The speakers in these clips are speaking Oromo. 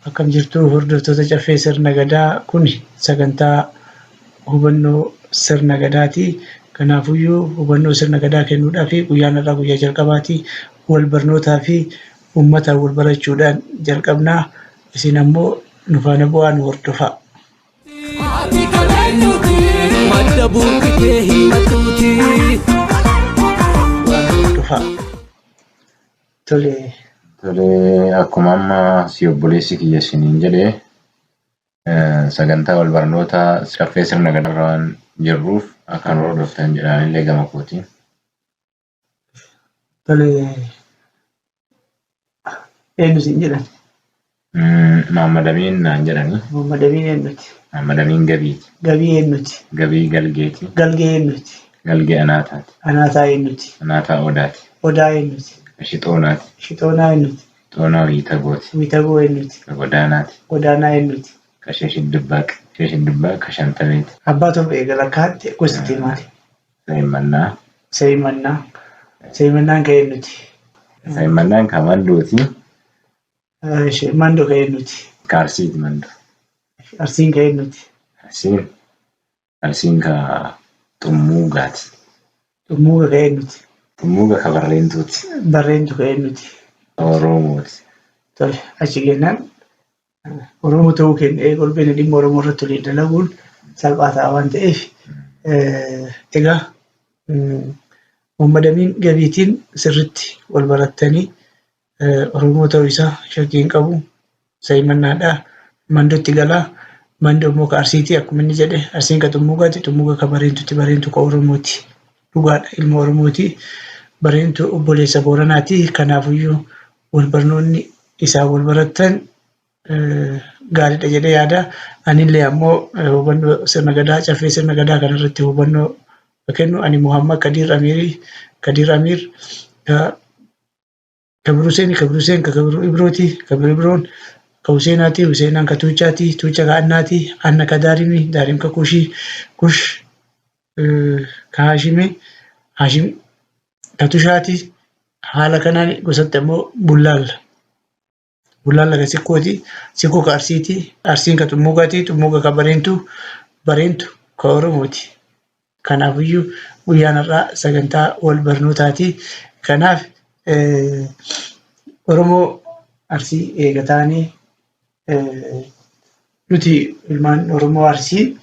Akkam jirtu hordoftoota Caffee Sirna Gadaa? Kuni sagantaa hubannoo sirna Gadaati. Kanaafuyyuu hubannoo sirna Gadaa kennuudhaaf guyyaan har'aa guyyaa jalqabaati. Wal barnootaa fi uummataan wal barachuudhaan jalqabna. Isin ammoo nu faana bu'aa nu hordofaa. Ati kan eenyuti? Madda burqitee himatuuti. Hordofaa. Tole. Tole, akkuma amma si obboleessi kiyya isiniin jedhe, sagantaa wal barnoota Caffee Sirna Gadaa waan jirruuf akka nu hordoftan jedhaanillee gama kootiin. Tole, eenyu siin jedhan? Muhammad Amiin naan jedhani. Muhammad Amiin eenyuti? Muhammad Amiin Gabiiti. Gabii eenyuti? Gabii Galgeeti. Galgee eenyuti? Galgee Anaataati. Anaataa eenyuti? Anaataa Odaati. Odaa eenyuti? Shixoonaati. Shixoonaa eenyuti? Xoonaa Wiitagooti. Wiitagoo eenyuti? Godaanaati. Godaanaa eenyuti? Kasheeshiddubbaq. Sheeshiddubbaq Kashantameeti. Abbaa torba eegala kaatte gosti maali? Sa'immannaa. Sa'immannaa. Sa'immannaan ka eenyuti? Sa'immannaan ka Mandooti. Mando ka eenyuti? Ka Arsiiti Mando. Arsiin ka eenyuti? Arsiin ka Xummuugaati. Xummuuga ka eenyuti? Xummuuga ka Barreentuuti. Barreentu ka eenyuti? Oromooti. Tole, achi gennaan Oromoo ta'uu keenya eega ol beekne dhimma Oromoo irratti waliin dalaguun salphaa ta'a waan ta'eef, egaa Muhammad Amiin Gabiitiin sirriitti wal barattanii Oromoo ta'uu isaa shakkii hin qabu. Sa'imannaadha. Mandotti gala. Mando immoo ka Arsiiti akkuma inni jedhe, Arsiin ka Xummuugaati, Xummuuga ka Bareentuti, Bareentu ka Oromooti. Dhugaadha, ilma Oromooti. Bareentu obboleessa Booranaati. Kanaafuyyuu wal barnoonni isaa wal barattan gaariidha jedhee yaada. Anillee ammoo hubannoo sirna Gadaa, Caffee Sirna Gadaa kanarratti hubannoo kennu ani Muhammad Kadiir Amiirii, Kadiir Amiir, Kabir Huseen, Kabir Huseen ka Kabir Ibrooti, Kabir Ibroon ka Huseenaati, Huseenaan ka Tuuchaati, Tuucha ka Annaati, Anna ka Daarimi, Daarim ka Kushii, Kush ka Haashimi, Haashim ka Tushaati. Haala kanaan gosatti ammoo Bullaalla. Bullaalla ka Sikkooti, Sikkoo ka Arsiiti, Arsiin ka Xummuugaati, Xummuuga ka Bareentu, Bareentu ka Oromooti. Kanaafiyyuu guyyaan har'aa sagantaa wal barnootaati. Kanaaf Oromoo Arsii eega taanee, nuti ilmaan Oromoo Arsii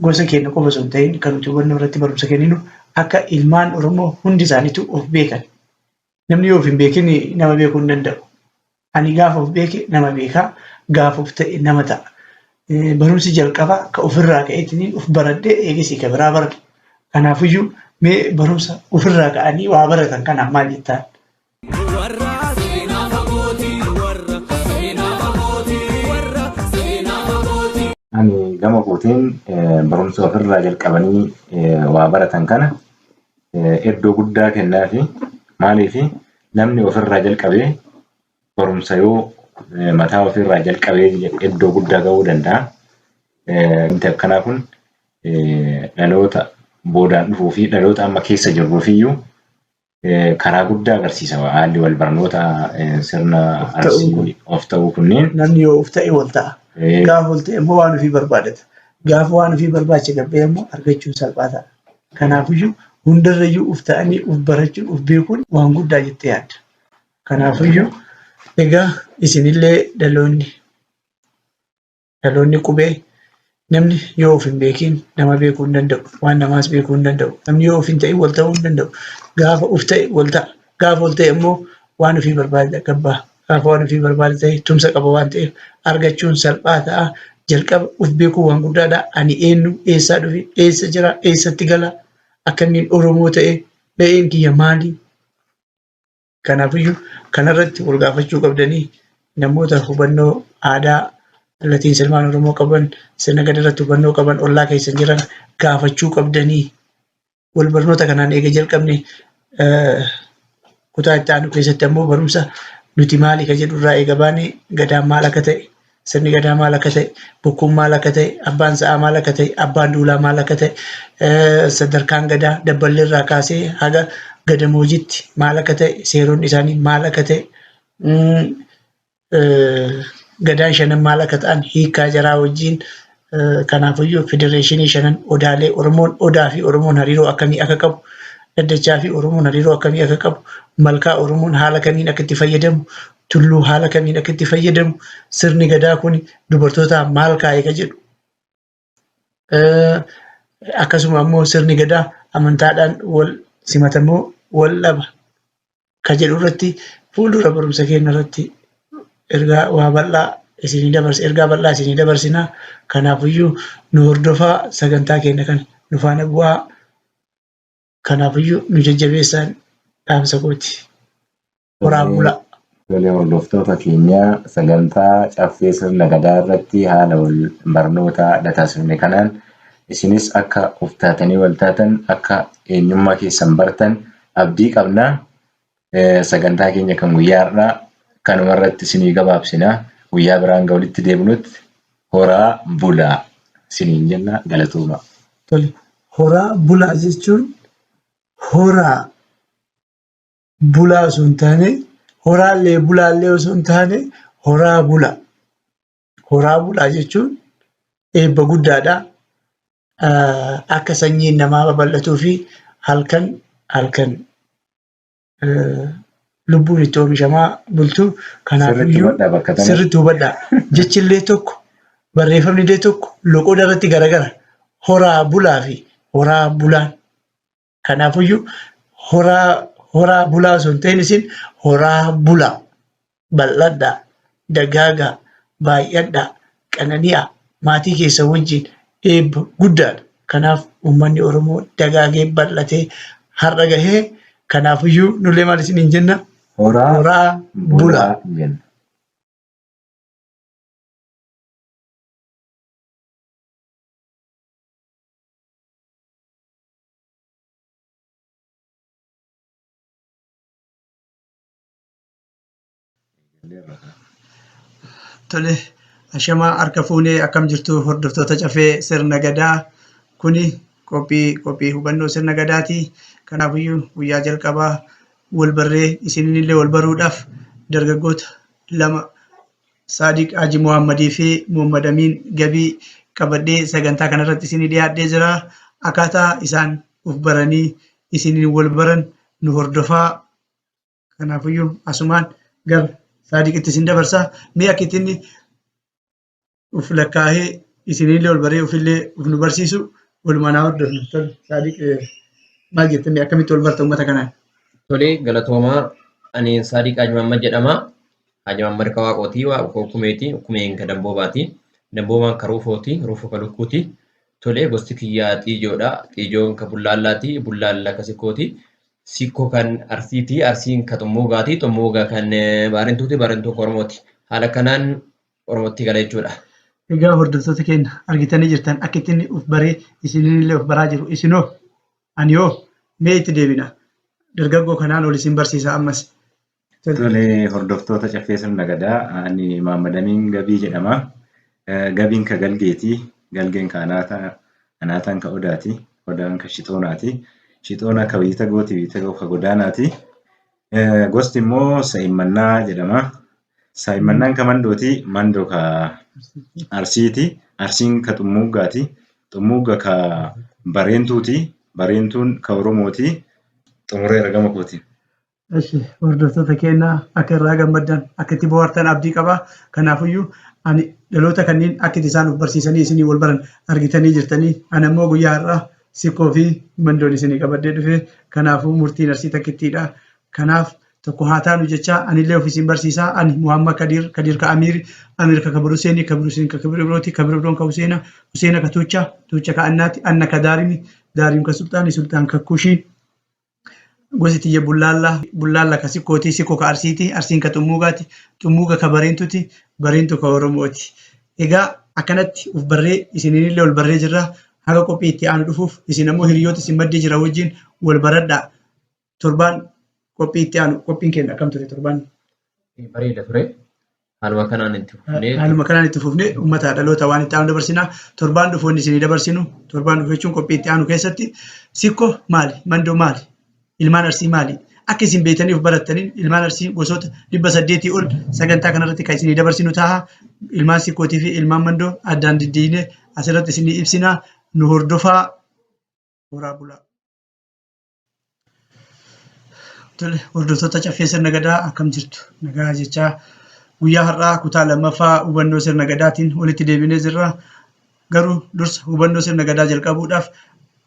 gosa keenya qofa osoo hin ta'in kan nuti hubannoo irratti barumsa kenninu akka ilmaan Oromoo hundi isaaniitu of beekan. Namni yoo of hin beekin nama beekuu hin danda'u. Ani gaafa of beeke nama beeka, gaafa of ta'e nama ta'a. Barumsi jalqabaa ka ofirraa ka'eetiin of baradhee eegasii ka biraa baradha. Kanaafiyyuu mee barumsa ofirraa ka'anii waa baratan kanaaf maal jettaan? Warra seenaa fagooti, warra seenaa fagooti, warra seenaa fagooti. Ani gama kootiin barumsa ofirraa jalqabanii waa baratan kana iddoo guddaa kennaafi. Maaliif, namni ofirraa jalqabee barumsa yoo mataa ofiirraa jalqabee iddoo guddaa gahuu danda'a. Wanti akkanaa kun dhaloota boodaan dhufuu fi dhaloota amma keessa jirruufiyyuu karaa guddaa agarsiisa haalli wal barnoota sirna Of ta'uu kun. Arsii of ta'uu kunneen. Namni yoo of ta'e wal ta'a. Gaafa wal ta'e immoo waan ofii barbaadata. Gaafa waan ofii barbaacha gabbee immoo argachuun salphaa ta'a. Kanaafiyyuu hundarrayyuu of ta'anii of barachuun, of beekuun waan guddaa jettee yaadda. Kanaafiyyuu egaa isinillee dhaloonni qubee, namni yoo of hin beekin nama beekuu hin danda'u. Waan namaas beekuu hin danda'u. Namni yoo of hin ta'in wal ta'uu hin danda'u. Gaafa of ta'e wal ta'a. Gaafa wal ta'e immoo waan ofii barbaade gabbaa. Gaafa waan ofii barbaade ta'e tumsa qaba waan ta'eef argachuun salphaa ta'a. Jalqaba of beekuu waan guddaadha. Ani eenyu, eessaa dhufe, eessa jira, eessatti gala, akkamiin Oromoo ta'e, ga'een kiyya maali? Kanaafiyyuu kanarratti wal gaafachuu qabdanii, namoota hubannoo aadaa latiinsa ilmaan Oromoo qaban, sirna Gadaa irratti hubannoo qaban ollaa keessan jiran gaafachuu qabdanii. Wal barnoota kanaan eega jalqabne, kutaa itti aanu keessatti ammoo barumsa nuti maali ka jedhu irraa eega baane, Gadaan maal akka ta'e, sirni Gadaa maal akka ta'e, bokkuun maal akka ta'e, abbaan sa'aa maal akka ta'e, abbaan duulaa maal akka ta'e, sadarkaan Gadaa dabballee irraa kaasee haga gadamoojitti maal akka ta'e, seeronni isaanii maal akka ta'e, Gadaan shanan maal akka ta'an hiikaa jaraa wajjin, kanaafiyyuu federeeshinii shanan, odaalee Oromoon, odaa fi Oromoon hariiroo akkamii akka qabu, daddachaa fi Oromoon hariiroo akkamii akka qabu, malkaa Oromoon haala kamiin akka itti fayyadamu, tulluu haala kamiin akka itti fayyadamu, sirni gadaa kun dubartootaaf maal kaa'e ka jedhu. Akkasuma ammoo sirni gadaa amantaadhaan wal simatamoo wal dhaba ka jedhu irratti fuuldura barumsa keenya irratti ergaa waa bal'aa isinii dabarsa, ergaa bal'aa isinii dabarsina. Kanaafiyyuu nu hordofaa, sagantaa keenya kana nu faana bu'aa. Kanaafiyyuu nu jajjabeessaan dhaamsa kooti. Horaa bulaa. Tolee, hordoftoota keenyaa, sagantaa caffee sirna gadaa irratti haala wal barnoota adda taasifne kanaan isinis akka of taatanii wal taatan, akka eenyummaa keessan bartan abdii qabna. Sagantaa keenya kan guyyaa har'aa kanuma irratti isinii gabaabsina. Guyyaa biraan hanga walitti deebinutti horaa bulaa isiniin jenna, galatooma. Tole, horaa bulaa jechuun horaa bulaa osoo hin taane, horaallee bulaallee osoo hin taane, horaa bulaa. Horaa bulaa jechuun eebba guddaadha. Akka sanyiin namaa babal'atuu fi halkan halkan lubbuun itti oomishamaa bultu. Sirriitti Kanaafiyyuu hubadhaa bakka tana. Sirriitti hubadhaa. Jechi illee tokko, barreeffamni illee tokko, loqoda irratti garagara. Horaa bulaa fi horaa bulaan. Kanaafiyyuu horaa horaa bulaa osoo hin ta'in isin horaa bulaa, bal'adhaa, dagaagaa, baay'adhaa, qanani'aa, maatii keessan wajjin eebba guddaadha. Kanaaf uummanni Oromoo dagaagee bal'atee har'a gahee, kanaafiyyuu nullee maal isiniin jenna? Horaa Horaa bulaa. bulaa jenna. Tole, ashamaa, harka fuunee, akkam jirtu hordoftoota cafee sirna gadaa? Kuni qophii hubannoo sirna gadaati. Kanaafiyyuu guyyaa jalqabaa wal barree isinillee wal baruudhaaf dargaggoota lama, Saadiq Haji Muhammadii fi Muhammad Amiin Gabii, qabadhee sagantaa kanarratti isinii dhiyaadhee jira. Akkaataa isaan uf baranii isiniin wal baran nu hordofaa. Kanaafiyyuu asumaan gara Saadiqitti isin dabarsaa. Mee akka ittiin uf lakkaa'ee isinillee ol baree ofillee uf nu barsiisu walumaan haa hordofnu. Tole, Saadiq, maal jette, mee akkamitti wal barta uummata kanaan? Tole, galatoomaa. Ani Saadiq Haji Mahammad jedhama. Haji Mahammad ka Waaqooti, Waaqoo Kumeeti, Kumeen ka Damboobaati. Damboobaan ka Ruufooti, Ruufoo ka Lukkuuti. Tole, gosti kiyyaa Xiijoodha. Xiijoon ka Bullaallaati, Bullaalla ka Sikkooti. Sikkoo kan Arsiiti, Arsiin ka Xummuugaati, Xummuuga kan Baarentuuti, Baarentuun ka Oromooti. Haala kanaan Oromootti gala jechuudha. Egaa hordoftoota keenya, argitanii jirtan akka ittiin uf baree isinillee of baraa jiru. Isinoo, ani hoo? Mee itti deebina. Dargaggoo kanaan ol isin barsiisa ammas. Tole. Tole, hordoftoota caffee sirna gadaa, ani Muhammad Amiin Gabii jedhama. Gabiin ka Galgeeti, Galgeen ka Anaataa, Anaataan ka Odaati, Odaan ka Shixoonaati, Shixoona ka Wiitagooti, Wiitagoo ka Godaanaati. Gosti immoo Sa'immannaa jedhama. Sa'immannaan ka Mandooti, Mandoo ka Arsiiti, Arsiin ka Xummuuggaati, Xummuugga ka Bareentuuti, Bareentuun ka Oromooti. Xumureera gama kooti. Eshi, hordoftoota keenya, akka irraa gammaddan, akka itti bohaartan abdii qaba. Kanaafiyyuu ani dhaloota kanneen akka itti isaan of barsiisanii isinii wal baran argitanii jirtanii. Ani ammoo guyyaa har'aa Sikkoo fi Mandoon isinii qabadhee dhufe. Kanaafuu murtiin Arsii takkittiidha. Kanaaf tokko haa taanu jecha anillee of isin barsiisaa. Ani Muhammad Kadiir, Kadiir ka Amiir, Amiir ka Kabir Huseeni, Kabir Huseen ka Kabir Ibrooti, Kabir Ibroon ka Huseena, Huseena ka Tuucha, Tuucha ka Annaati, Anna ka Daarimi, Daarim ka Sulxaani, Sulxaan ka Kushii. Gosi tiyya Bullaalla, Bullaalla ka Sikkooti, Sikko ka Arsiiti, Arsiin ka Xummuugaati, Xummuuga ka Bareentuti, Bareentu ka Oromooti. Egaa akkanatti uf barree isiniinillee wal barree jirra. Haga qophii itti aanu dhufuuf isin ammoo hiriyoota isin maddii jira wajjin wal baradhaa. Torbaan qophii itti aanu, qophiin keenya akkam ture torbaan? Bareeda ture. Haaluma kanaan itti fufnee. Haaluma kanaan itti fufnee uummata dhaloota waan itti aanu dabarsina. Torbaan dhufu wanni isinii dabarsinu, torbaan dhufu jechuun qophii itti aanu keessatti, Sikko maali? Mandoo maali? Ilmaan Arsii maali? Akka isin beektaniif barattaniin ilmaan Arsii gosoota 800 ol sagantaa kanarratti kan isinii dabarsinu ta'a. Ilmaan Sikkootii fi ilmaan Mandoo addaan diddiinee asirratti isinii ibsina. Nu hordofaa. Horaa bulaa. Tole, hordoftoota Caffee Sirna Gadaa akkam jirtu? Nagaa jechaa guyyaa har'aa kutaa lammaffaa hubannoo sirna gadaatiin walitti deebinee jirra. Garuu dursa hubannoo sirna gadaa jalqabuudhaaf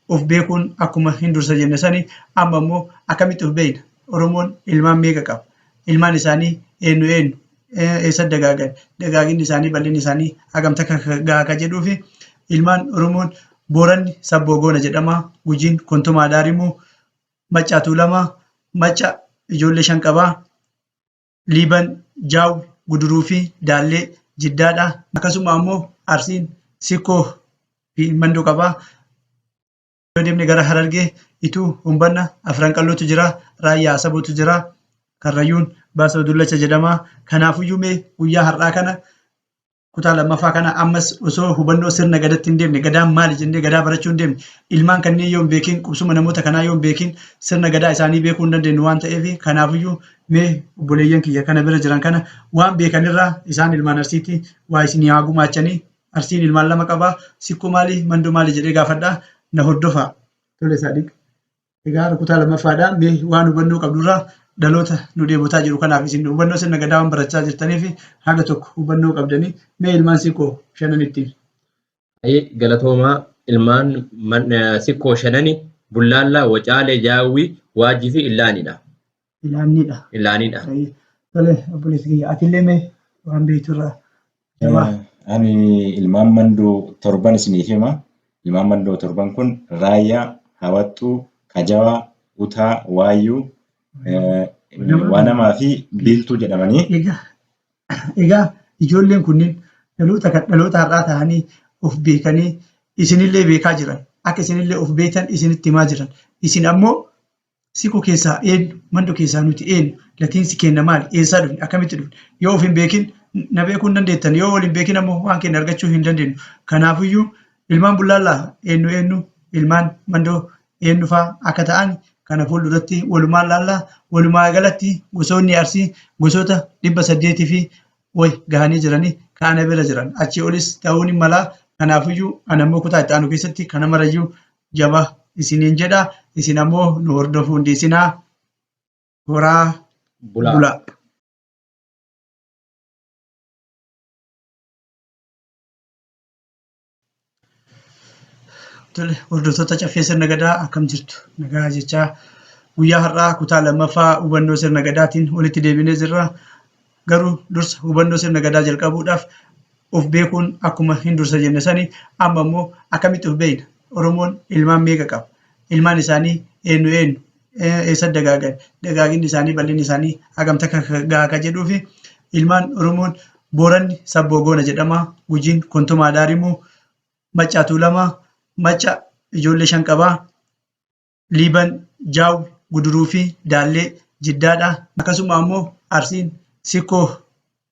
of beekuun akkuma hin dursa jenne sani amma immoo akkamitti of beekna? Oromoon ilmaan meeqa qaba? Ilmaan isaanii eenyu eenyu? Eessa dagaagan? Dagaaginni isaanii bal'inni isaanii hagam takka gaha ka jedhuu fi ilmaan Oromoon Booranni Sabboo Goona jedhama. Gujiin Kontomaa Daarimuu, Maccaa Tuulamaa, Macca ijoollee 5 qaba. Liiban, Jaawwi, Guduruu fi Daallee Jiddaadha. Akkasuma ammoo Arsiin Sikkoo fi Mandoo qaba. Yoo deemne gara Harargee Ituu, Humbanna, Afran Qallootu jira. Raayyaa Asabootu jira. Karrayyuun Baasoo Dullacha jedhama. Kanaafuyyuu mee guyyaa har'aa kana kutaa lammaffaa kana ammas osoo hubannoo sirna gadatti hin deemne, gadaan maali jennee gadaa barachuu hin deemne, ilmaan kanneen yoo hin beekin, qubsuma namoota kanaa yoo hin beekin sirna gadaa isaanii beekuu hin dandeenyu waan ta'eef, kanaafuyyuu mee obboleeyyan kiyya kana bira jiran kana waan beekanirraa isaan ilmaan Arsiitti waa isinii haa gumaachanii. Arsiin ilmaan 2 qaba. Sikkoo maali, Mandoo maali jedhee gaafadha. Na hordofaa. Tole Saadiq. Egaa kutaa lammaffaadha. Mee waan hubannoo qabdurraa dhaloota nu dheebotaa jiru kanaaf isin hubannoo sirna gadaa waan barachaa jirtaniif haga tokko hubannoo qabdanii mee ilmaan Sikkoo shanan ittiin. Baay'ee galatoomaa. Ilmaan Sikkoo shanani Bullaallaa, Wacaalee, Jaawwii, Waajjii fi Illaanidha. Ilaanniidha. Ilaanidha. Tole obboleessi kiyya atillee mee waan beekturraa jabaa. Ani ilmaan Mandoo torban isiniif hima. Ilmaan Mandoo torban kun Raayyaa, Hawaxxuu, Kajawaa, Utaa, Waayyuu, Waanamaa fi Biiltuu jedhamanii. Egaa ijoolleen kunniin dhaloota kan dhaloota har'aa ta'anii of beekanii isinillee beekaa jiran. Akka isinillee of beektan isinitti himaa jiran. Isin ammoo Sikkoo keessaa eenyu? Mandoo keessaa nuti eenyu? Latiinsi keenya maali? Eessaa dhufne? Akkamitti dhufne? Yoo of hin beekin na beekuu hin dandeettan. Yoo wal hin beekin ammoo waan keenya argachuu hin dandeenyu. Kanaafiyyuu ilmaan Bullaallaa eenyu eenyu? Ilmaan Mandoo eenyu fa'aa akka ta'an kana fuulduratti walumaan laallaa. Walumaa galatti gosoonni Arsii gosoota 800 fi wayi gahanii jiranii kan ana bira jiran. Achii olis ta'uu ni mala. Kanaafiyyuu ana immoo kutaa itti aanu keessatti kana marayyuu jaba isiniin jedha. Isin ammoo nu hordofuu hin dhiisinaa. Horaa bulaa. Bulaa. Tole, hordoftoota Caffee Sirna Gadaa akkam jirtu? Nagaa jechaa guyyaa har'aa kutaa lammaffaa hubannoo sirna gadaatiin walitti deebinee jirra. Garuu dursa hubannoo sirna gadaa jalqabuudhaaf of beekuun akkuma hin dursa jenne sani amma immoo akkamitti of beekna? Oromoon ilmaan meeqa qaba? Ilmaan isaanii eenyu eenyu? Eessa dagaagan? Dagaaginni isaanii bal'inni isaanii hagam takka gaha ka jedhuu fi ilmaan Oromoon Booranni Sabboo Goona jedhama. Gujiin Kontomaa Daarimuu, Maccaa Tuulamaa, Macca ijoollee 5 qaba. Liiban, Jaawwi, Guduruu fi Daallee Jiddaadha. Akkasuma ammoo Arsiin Sikkoo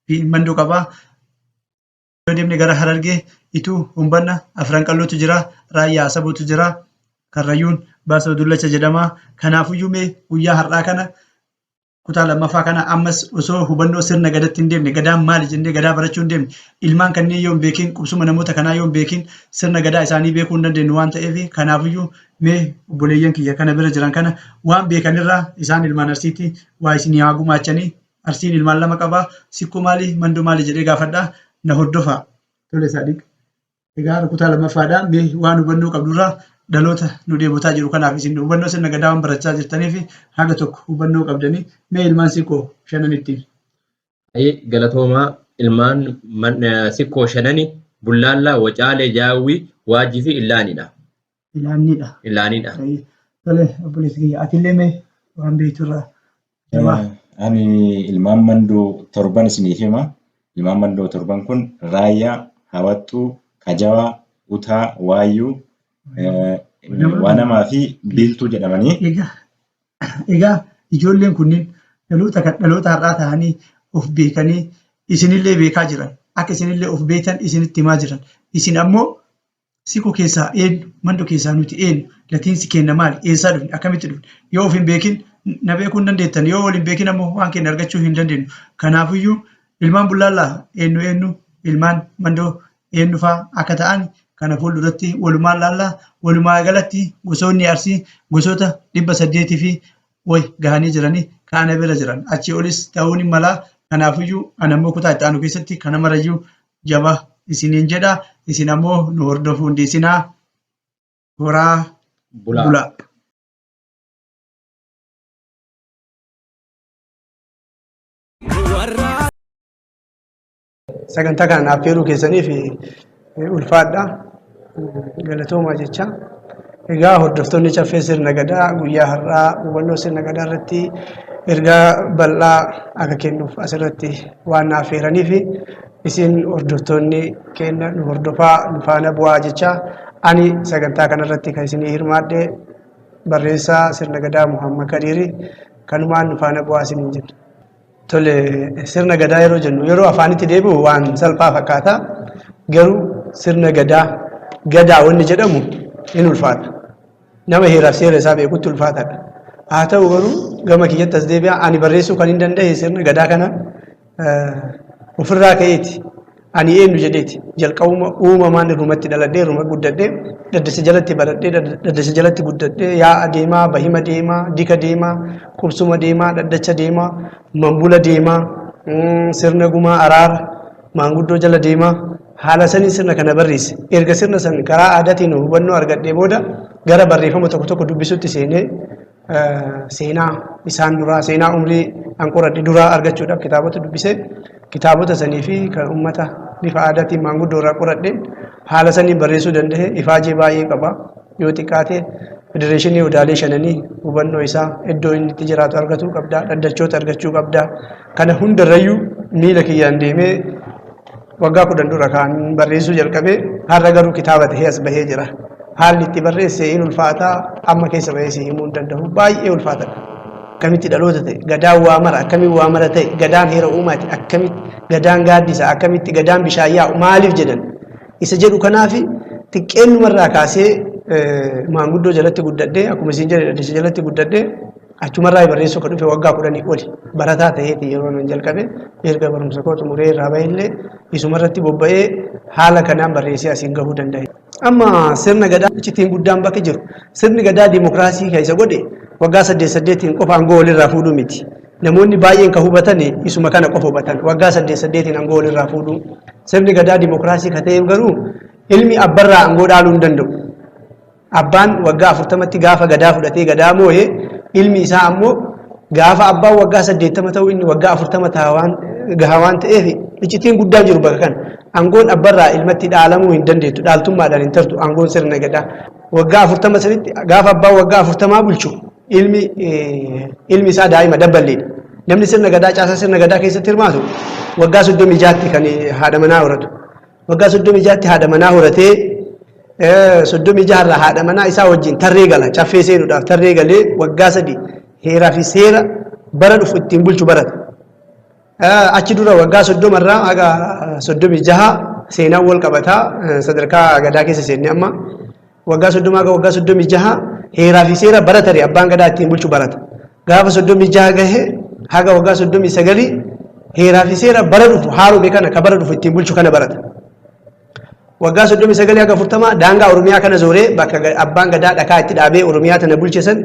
fi Mandoo qaba. Yoo deemne gara Harargee Ituu, Humbanna, Afran Qallootu jira. Raayyaa Asabootu jira. Karrayyuun Baasoo Dullacha jedhama. Kanaafuyyuu mee guyyaa har'aa kana kutaa lammaffaa kana ammas osoo hubannoo sirna gadatti hin deemne, gadaan maali jennee gadaa barachuu hin deemne, ilmaan kanneen yoo hin beekin, qubsuma namoota kanaa yoo hin beekin sirna gadaa isaanii beekuu hin dandeenyu waan ta'eef, kanaafuyyuu mee obboleeyyan kiyya kana bira jiran kana waan beekanirraa isaan ilmaan Arsiitti waa isinii haa gumaachanii. Arsiin ilmaan 2 qaba. Sikkoo maali, Mandoo maali jedhee gaafadha. Na hordofaa. Tole Saadiq. Egaa kutaa lammaffaadha. Mee waan hubannoo qabdurraa dhaloota nu dheebotaa jiru kanaaf isin hubannoo sirna gadaa waan barachaa jirtaniif haga tokko hubannoo qabdanii mee ilmaan Sikkoo shanan ittiin. Baay'ee galatoomaa. Ilmaan Sikkoo shanani Bullaallaa, Wacaalee, Jaawwii, Waajjii fi Illaanidha. Ilaanniidha. Ilaanidha. Tole obboleessi kiyya atillee mee waan beekturraa jabaa. Ani ilmaan Mandoo torban isiniif hima. Ilmaan Mandoo torban kun Raayyaa, Hawaxxuu, Kajawaa, Utaa, Waayyuu, Waanamaa fi Biiltuu jedhamanii. Egaa ijoolleen kunniin dhaloota kan dhaloota har'aa ta'anii of beekanii isinillee beekaa jiran. Akka isinillee of beektan isinitti himaa jiran. Isin ammoo Sikkoo keessaa eenyu? Mandoo keessaa nuti eenyu? Latiinsi keenya maali? Eessaa dhufne? Akkamitti dhufne? Yoo of hin beekin na beekuu hin dandeettan. Yoo wal hin beekin ammoo waan keenya argachuu hin dandeenyu. Kanaafiyyuu ilmaan bullaallaa eenyu eenyu ilmaan mandoo eenyu fa'aa akka ta'an kana fuulduratti walumaan laallaa. Walumaa galatti gosoonni Arsii gosoota 800 fi wayi gahanii jiranii kaana bira jiran. Achii olis ta'uu ni mala. Kanaafiyyuu ani ammoo kutaa itti aanu keessatti kana marayyuu jaba isiniin jedha. Isin ammoo nu hordofuu hin dhiisinaa. Horaa Bulaa. bulaa. Warra Sagantaa kana naaf affeeruu keessaniif ulfaadha. Galatoomaa jecha. Egaa hordoftoonni caffee sirna gadaa guyyaa har'aa hubannoo sirna gadaa irratti ergaa bal'aa akka kennuuf asirratti waan na affeeraniif isin hordoftoonni keenya nu hordofaa nu faana bu'aa jecha. Ani sagantaa kanarratti kan isinii hirmaadhe barreessaa sirna gadaa Muhammad Kadiiri kanumaan nu faana bu'aa isiniin jenna. Tole, sirna gadaa yeroo jennu yeroo afaanitti deebi'u waan salphaa fakkaata. Garuu sirna gadaa gadaa wanni jedhamu in ulfaata. Nama heeraaf seera isaa beekutti ulfaataadha. Haa ta'u garuu gama kiyyatti as deebi'a. Ani barreessuu kan hin danda'e sirna gadaa kana ofirraa ka'eeti. Ani eenyu jedheeti. Jalqabuma uumamaan irrumatti dhaladhee irruma guddadhee daddacha jalatti baradhee daddacha jalatti guddadhee yaa'a deemaa, bahima deemaa, dika deemaa, qubsuma deemaa, dhaddacha deemaa, mambula deemaa, sirna gumaa araara, maanguddoo jala deemaa. Haala saniin sirna kana barreesse. Erga sirna san karaa aadaatiin hubannoo argadhee booda gara barreeffama tokko tokko dubbisutti seenee seenaa isaan duraa seenaa umrii an qoradhe duraa argachuudhaaf kitaabota dubbisee kitaabota sanii fi kan uummata bifa aadaatiin maanguddoo irraa qoradheen haala saniin barreessuu danda'e. Ifaajee baay'ee qaba. Yoo xiqqaate federeeshinii odaalee shananii hubannoo isaa iddoo inni itti jiraatu argatuu qabda, dhaddachoota argachuu qabda. Kana hundarrayyuu miila kiyyaan deemee waggaa 10 dura kan barreessuu jalqabee har'a garuu kitaaba ta'ee as bahee jira. Haalli itti barreesse in ulfaataa amma keessa bahee si himuu hin danda'u. Baay'ee ulfaatadha. Akkamitti dhaloota ta'e, gadaan waa mara, akkamitti waa mara ta'e, gadaan heera uumaati, akkamitti gadaan gaaddisa, akkamitti gadaan bishaan yaa'u maaliif jedhan. Isa jedhu kanaafi xiqqeennumarraa kaasee maanguddoo jalatti guddadhee akkuma isin jedhe dhaddacha jalatti guddadhee achumarraa barreessuu kan dhufe waggaa 10 oli barataa ta'eeti yeroo nan jalqabe. Erga barumsa koo xumuree irraa bahillee isumarratti bobba'ee haala kanaan barreessee asiin gahuu danda'e. Amma sirna gadaa iccitiin guddaan bakka jiru sirni gadaa dimokiraasii kan isa godhe waggaa 8 8 qofa aangoo walirraa fuudhuu miti. Namoonni baay'een kan hubatan isuma kana qofa hubatan waggaa 8 8 aangoo walirraa fuudhuu. Sirni gadaa dimokiraasii kan ta'eef garuu ilmi abbarraa aangoo dhaaluu hin danda'u. Abbaan waggaa 40tti gaafa gadaa fudhatee gadaa moo'e ilmi isaa ammoo gaafa abbaan waggaa 80 ta'u inni waggaa 40 gahaa waan ta'eef iccitiin guddaan jiru bakka kana. Aangoon abbarraa ilmatti dhaalamuu hin dandeettu. Dhaaltummaadhaan hin tartu aangoon sirna gadaa. Waggaa 40 sanitti gaafa abbaan waggaa 40 bulchu ilmi isaa daa'ima dabballeedha. Namni sirna gadaa caasaa sirna gadaa keessatti hirmaatu waggaa 36tti kan haadha manaa horatu. Waggaa 36tti haadha manaa horatee 36 irraa haadha manaa isaa wajjin tarree gala. Caffee seenuudhaaf tarree galee waggaa 3 heeraa fi seera bara dhufu ittiin bulchu barata. Achi dura waggaa 30 irraa haga 36 seenaan wal qabataa sadarkaa gadaa keessa seenne amma waggaa 30 haga waggaa 36 heeraa fi seera bara tare abbaan gadaa ittiin bulchu barata. Gaafa 36 gahe haga waggaa 39 heeraa fi seera bara dhufu haarome kana ka bara dhufu ittiin bulchu kana barata. Waggaa 39 haga 40 daangaa Oromiyaa kana zooree bakka abbaan gadaa dhakaa itti dhaabee Oromiyaa tana bulche san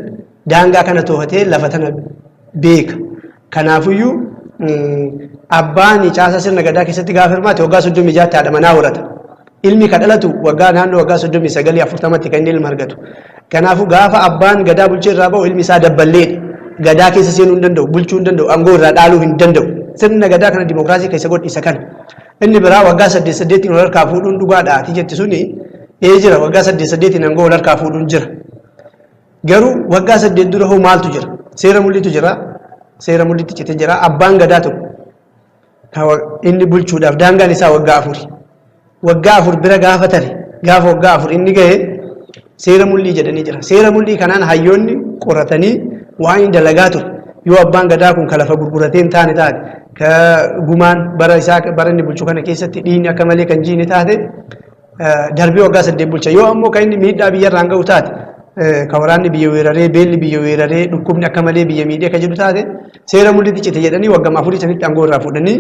daangaa kana to'atee lafa tana beeka. Kanaafiyyuu abbaan caasaa sirna gadaa keessatti gaafa hirmaate waggaa 36tti haadha manaa horata. Ilmi kan dhalatu waggaa naannoo waggaa 39 40tti kan inni ilma argatu. Kanaafuu gaafa abbaan gadaa bulchee irraa ba'u ilmi isaa dabballeedha. Gadaa keessa seenuu hin danda'u, bulchuu hin danda'u, aangoo irraa dhaaluu hin danda'u. Sirna gadaa kana dimokiraasii keessa godhe isa kana. Inni biraa waggaa 8 8 wal harkaa fuudhuun dhugaadha ati jetti suni ee jira waggaa 8 8 aangoo wal harkaa fuudhuun jira. Garuu waggaa 8 dura hoo maaltu jira? Seera mul'itu jira. Seera mul'itti cite jira. Abbaan gadaa tokko inni bulchuudhaaf daangaan isaa waggaa 4. Waggaa 4 bira gaafa tare gaafa waggaa 4 inni gahe seera mul'ii jedhanii jira. Seera mul'ii kanaan hayyoonni qoratanii waan inni dalagaa ture yoo abbaan gadaa kun ka lafa gurguratee hin taane taate ka gumaan bara isaa bara inni bulchu kana keessatti dhiigni akka malee kan jiine taate darbee waggaa 8 bulcha. Yoo ammoo kan inni miidhaa biyyarraan ga'u taate Ka waraanni biyya weeraree, beelli biyya weeraree, dhukkubni akka malee biyya miidhee akka jedhu taate, seera mul'itti cite jedhanii waggaa 4 sanitti aangoo irraa fuudhanii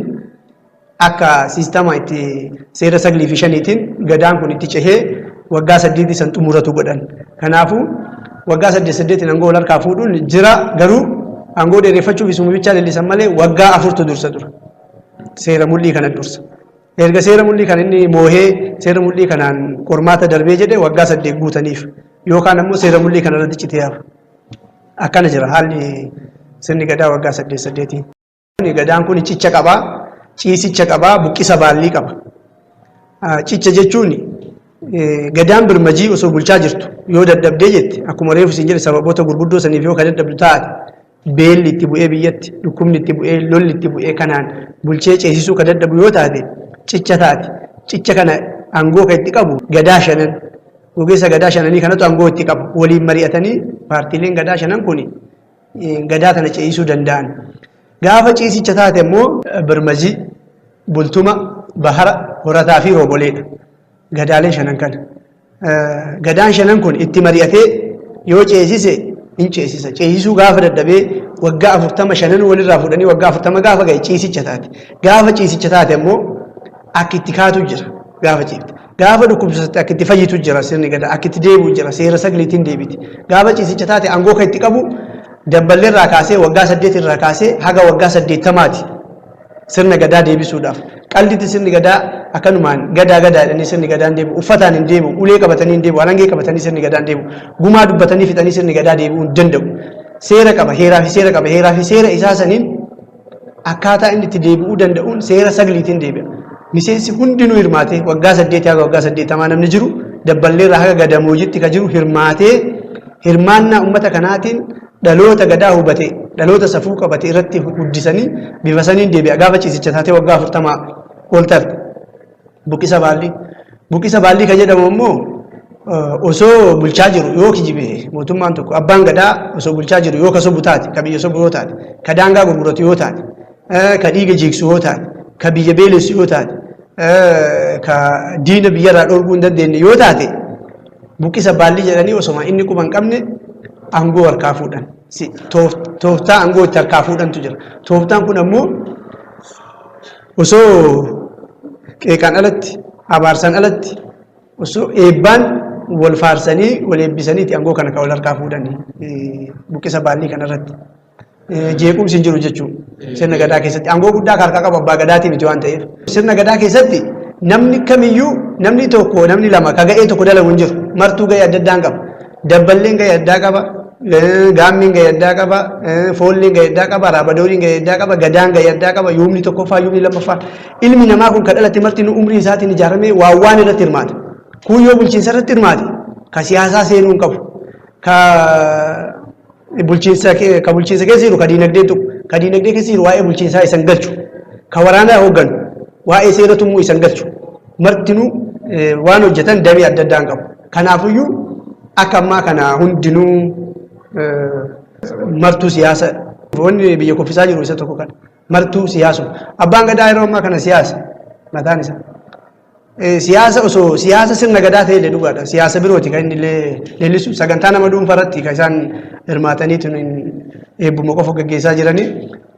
akka siistama itti seera 9 fi 5tiin gadaan kun itti cehee waggaa 8 san xumuratu godhan. Kanaafuu waggaa 8 8 aangoo wal harkaa fuudhuun jira, garuu aangoo dheereffachuuf isuma bichaa leellisan malee waggaa 4tu dursa tura. Seera mul'ii kana dursa. Erga seera mul'ii kan inni moohee seera mul'ii kanaan qormaata darbee jedhe waggaa 8 guutaniif, yookaan ammoo seera mul'ii kana irratti citee hafa. Akkana jira haalli sirni gadaa waggaa 8 8. Gadaan kun cicha qabaa, ciisicha qabaa, buqqisa baallii qaba. Cicha jechuun gadaan birmajii osoo bulchaa jirtu yoo dadhabdee jette, akkuma reefu isin jedhe, sababoota gurguddoo saniif yoo ka dadhabdu taate, beelli itti bu'ee biyyatti, dhukkubni itti bu'ee, lolli itti bu'ee, kanaan bulchee ceesisuu ka dadhabu yoo taate, cicha taate. Cicha kana aangoo kan itti qabu gadaa shanan. Gogeessa gadaa shananii kanatu aangoo itti qaba. Waliin mari'atanii paartiileen gadaa shanan kun gadaa tana ceesisuu danda'an. Gaafa ciisicha taate immoo birmajii, bultuma, bahara, horataa fi rooboleedha. Gadaaleen shanan kana. Gadaan shanan kun itti mari'atee yoo ceesise hin ceesisa. Ceesisuu gaafa dadhabee waggaa 40 shanan walirraa fuudhanii waggaa 40 gaafa ga'e ciisicha taate. Gaafa ciisicha taate immoo akka itti kaatu jira gaafa ciifte. Gaafa dhukkubsatte akka itti fayyitu jira sirni gadaa, akka itti deebi'u jira, seera sagaliitiin deebiti. Gaafa ciisicha taate aangoo kan itti qabu dabballee irraa kaasee waggaa 8 irraa kaasee haga waggaa 80ti sirna gadaa deebisuudhaaf. Qallitti sirni gadaa akkanumaan gadaa gadaa jedhanii sirni gadaan deebi'u, uffataan hin deebi'u, ulee qabatanii hin deebi'u, alangee qabatanii sirni gadaan deebi'u, gumaa dubbatanii fixanii sirni gadaa deebi'uu hin danda'u. Seera qaba, heeraa fi seera qaba, heeraa fi seera isaa saniin akkaataa inni itti deebi'uu danda'uun seera sagaliitiin deebi'a. Miseensi hundinuu hirmaatee waggaa 8 haga waggaa 80 namni jiru, dabballeerraa haga gadamoojitti ka jiru hirmaatee, hirmaannaa uummata kanaatiin dhaloota gadaa hubate, dhaloota safuu qabate irratti guddisanii bifa saniin deebi'a gaafa ciisicha taatee waggaa 40 ol tarte. Buqqisa baallii. Buqqisa baallii kan jedhamu immoo osoo bulchaa jiru yoo kijibe mootummaan tokko, abbaan gadaa osoo bulchaa jiru yoo ka sobu taate, ka biyya sobu yoo taate, ka daangaa gurguratu yoo taate, ka dhiiga jiigsu yoo taate, ka biyya beelessu yoo taate, ka diina biyyarraa dhorkuu hin dandeenye yoo taate, buqqisa baallii jedhanii osoma inni quba hin qabne aangoo harkaa fuudhan. Tooftaa aangoo itti harkaa fuudhantu jira. Tooftaan kun ammoo osoo qeeqaan alatti, abaarsaan alatti, osoo eebbaan wal faarsanii wal eebbisaniiti aangoo kana kan wal harkaa fuudhanii buqqisa baallii kanarratti. Jeequmsi hin jiru jechuudha. Sirna gadaa keessatti aangoo guddaa kan harkaa qabu abbaa gadaatii miti waan ta'eef. Sirna gadaa keessatti namni kamiyyuu, namni tokko, namni lama ka ga'ee tokko dalagu hin jiru. Martuu ga'ee adda addaan qaba. Dabballeen ga'ee addaa qaba. Gaammiin ga'ee addaa qaba. Foolleen ga'ee addaa qaba. Raabadooriin ga'ee addaa qaba. Gadaan ga'ee addaa qaba. Yuubni tokkoffaa, yuubni lammaffaa. Ilmi namaa kun kan dhalate marti umrii isaatiin ijaaramee waan waan irratti hirmaata. Kun yoo bulchiinsa irratti hirmaate ka siyaasaa seenuu hin qabu. Ka bulchiinsa ka bulchiinsa keessa jiru ka diinagdee tuqu, ka diinagdee keessa jiru waa'ee bulchiinsaa isan galchu, ka waraanaa hoogganu waa'ee seera tumuu isan galchu, martinuu waan hojjetan damee adda addaan qabu. Kanaafuyyuu akka ammaa kana hundinuu martuu siyaasa, wanni biyya kuffisaa jiru isa tokko kana, martuu siyaasuma. Abbaan gadaa yeroo ammaa kana siyaasa mataan isaa. Siyaasa osoo siyaasa sirna gadaa ta'e illee dhugaadha. Siyaasa birooti kan inni leellisu. Sagantaa nama dhuunfaa irratti kan isaan hirmaatanii eebbuma qofa gaggeessaa jiranii.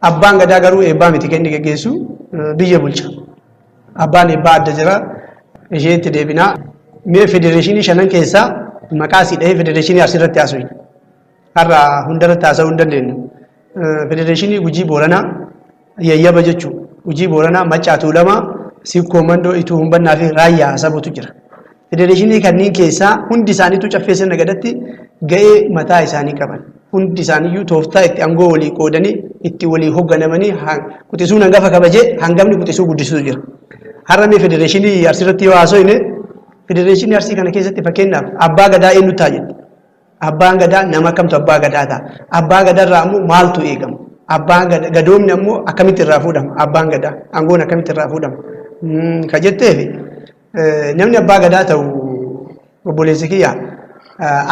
Abbaan gadaa garuu eebbaa miti kan inni gaggeessu, biyya bulcha. Abbaan eebbaa adda jira. Ishee itti deebinaa. Mee federeeshinii shanan keessaa maqaa asii dhahee federeeshinii Arsii irratti haasofna. Har'a hundarratti haasa'uu hin dandeenyu. Federeeshinii Gujii Booranaa yayyaba jechuudha. Gujii Booranaa, Maccaa Tuulamaa, Sikkoo Mandoo, Ituu Humbannaa fi Raayyaa Hasabutu jira. Federeeshinii kanneen keessaa hundi isaaniitu caffee sirna gadatti ga'ee mataa isaanii qaban. Hundi isaaniiyyuu tooftaa itti aangoo walii qoodanii itti walii hoogganamanii quxisuun hangafa kabajee hangafni quxisuu guddisutu jira. Har'a mee federeeshinii Arsii irratti yoo haasofne, federeeshinii Arsii kana keessatti fakkeenyaaf abbaa gadaa eenyu ta'a jette? Abbaan gadaa nama akkamtu abbaa gadaa ta'a? Abbaa gadaarraa ammoo maaltu eegama? Abbaan gadoomni ammoo akkamitti irraa fuudhama? Abbaan gadaa aangoon akkamitti irraa fuudhama? Ka jetteef, namni abbaa gadaa ta'u, obboleessi kiyya,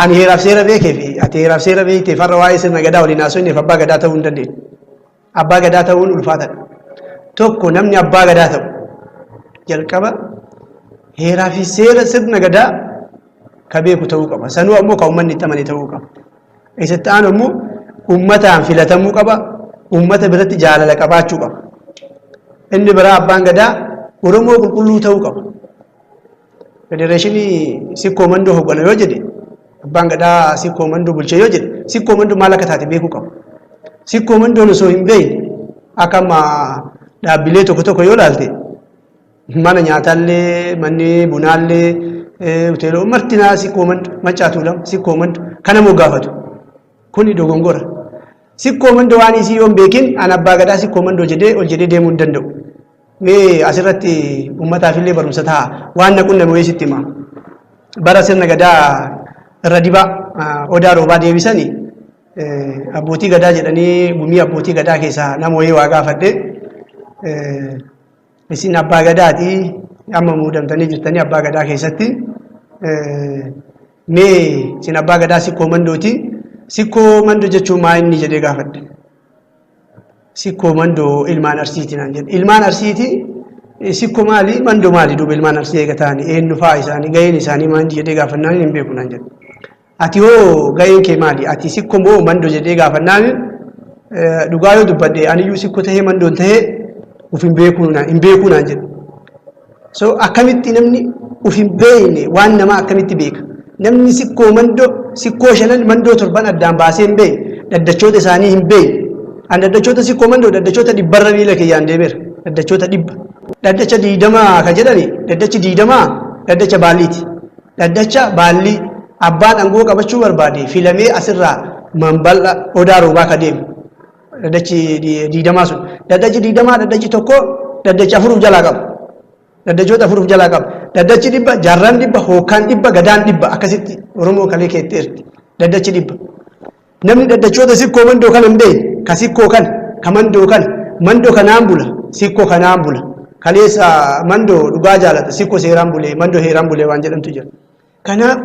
ani heeraaf seera beekee fi ati heeraaf seera beekteef har'a waa'ee sirna gadaa waliin haasofneef abbaa gadaa ta'uu hin dandeenyu. Abbaa gadaa ta'uun ulfaataadha. Tokko, namni abbaa gadaa ta'u jalqaba heeraa fi seera sirna gadaa Ka beeku ta'uu qaba. Sanuu ammoo ka uummanni itti amane ta'uu qaba. Isatti aanu ammoo uummataan filatamuu qaba. Uummata biratti jaalala qabaachuu qaba. Inni biraa abbaan gadaa Oromoo qulqulluu ta'uu qaba. Federeeshinii Sikkoo Mandoo hoggana yoo jedhe, abbaan gadaa Sikkoo Mandoo bulche yoo jedhe, Sikkoo Mandoo maal akka taate beekuu qaba. Sikkoo Mandoon osoo hin beekne, akka amma dhaabbilee tokko tokko yoo ilaalte, mana nyaataallee, manni bunaallee, hoteelota martinaa Sikkoo Mandoo, Maccaa Tuulama, Sikkoo Mandoo kana moo gaafatu. Kuni dogongora. Sikkoo Mandoo waan isii yoo hin beekin, an abbaa gadaa Sikkoo Mandoo jedhee ol jedhee deemuu hin danda'u. Mee asirratti uummataaf illee barumsa ta'a. Waan na qunname wayii sitti hima. Bara sirna gadaa irra dibaa odaa roobaa deebisanii, abbootii gadaa jedhanii, gumii abbootii gadaa keessaa nama wayii waa gaafadhe. Isin abbaa gadaati, amma muudamtanii jirtanii abbaa gadaa keessatti. Mee isin abbaa gadaa Sikkoo Mandooti. Sikkoo Mandoo jechuun maa inni jedhee gaafadhe. Sikkoo Mandoo ilmaan Arsiiti naan jedhe. Ilmaan Arsiiti, sikkoo maali, Mandoo maali? Duuba ilmaan Arsii eega ta'anii eenyu fa'aa isaanii, gaheen isaanii maal jedhee gaafannaan, hin beeku naan jedhe. Ati hoo gaheen kee maali? Ati sikkoo moo Mandoo jedhee gaafannaan, dhugaa yoo dubbadhe aniyyuu sikkoo tahee Mandoon tahee uf hin beekuu naan jedhe. So akkamitti namni uf hin beekne waan namaa akkamitti beeka? Namni Sikkoo Mandoo, sikkoo shanan, Mandoo torban addaan baasee hin beekne, dhaddachoota isaanii hin beekne. An dhaddachoota Sikkoo Mandoo dhaddachoota 100rra miila kiyyaan deemeera. Dhaddachoota 100. Dhaddacha 20 ka jedhani, dhaddachi 20 dhaddacha baalliiti. Dhaddacha baallii abbaan aangoo qabachuu barbaade filamee asirraa manbal'a odaa roobaa ka deemu. Dhaddachi 20 sun. Dhaddachi 20, dhaddachi tokko dhaddacha afuruuf jalaa qaba. Dhaddachoota afuruuf jalaa qaba. Dhaddachi 100, jaarraan 100, hookkaan 100, gadaan 100, akkasitti Oromoo kalee keetteerti. Dhaddachi 100. Namni dhaddachoota Sikkoo Mandoo kana hin beekne, ka sikkoo kana, ka Mandoo kana, Mandoo kanaan bula, sikkoo kanaan bula. Kaleessa Mandoo dhugaa jaalata, sikkoo seeraan bulee, Mandoo heeraan bulee waan jedhamtu jira. Kanaaf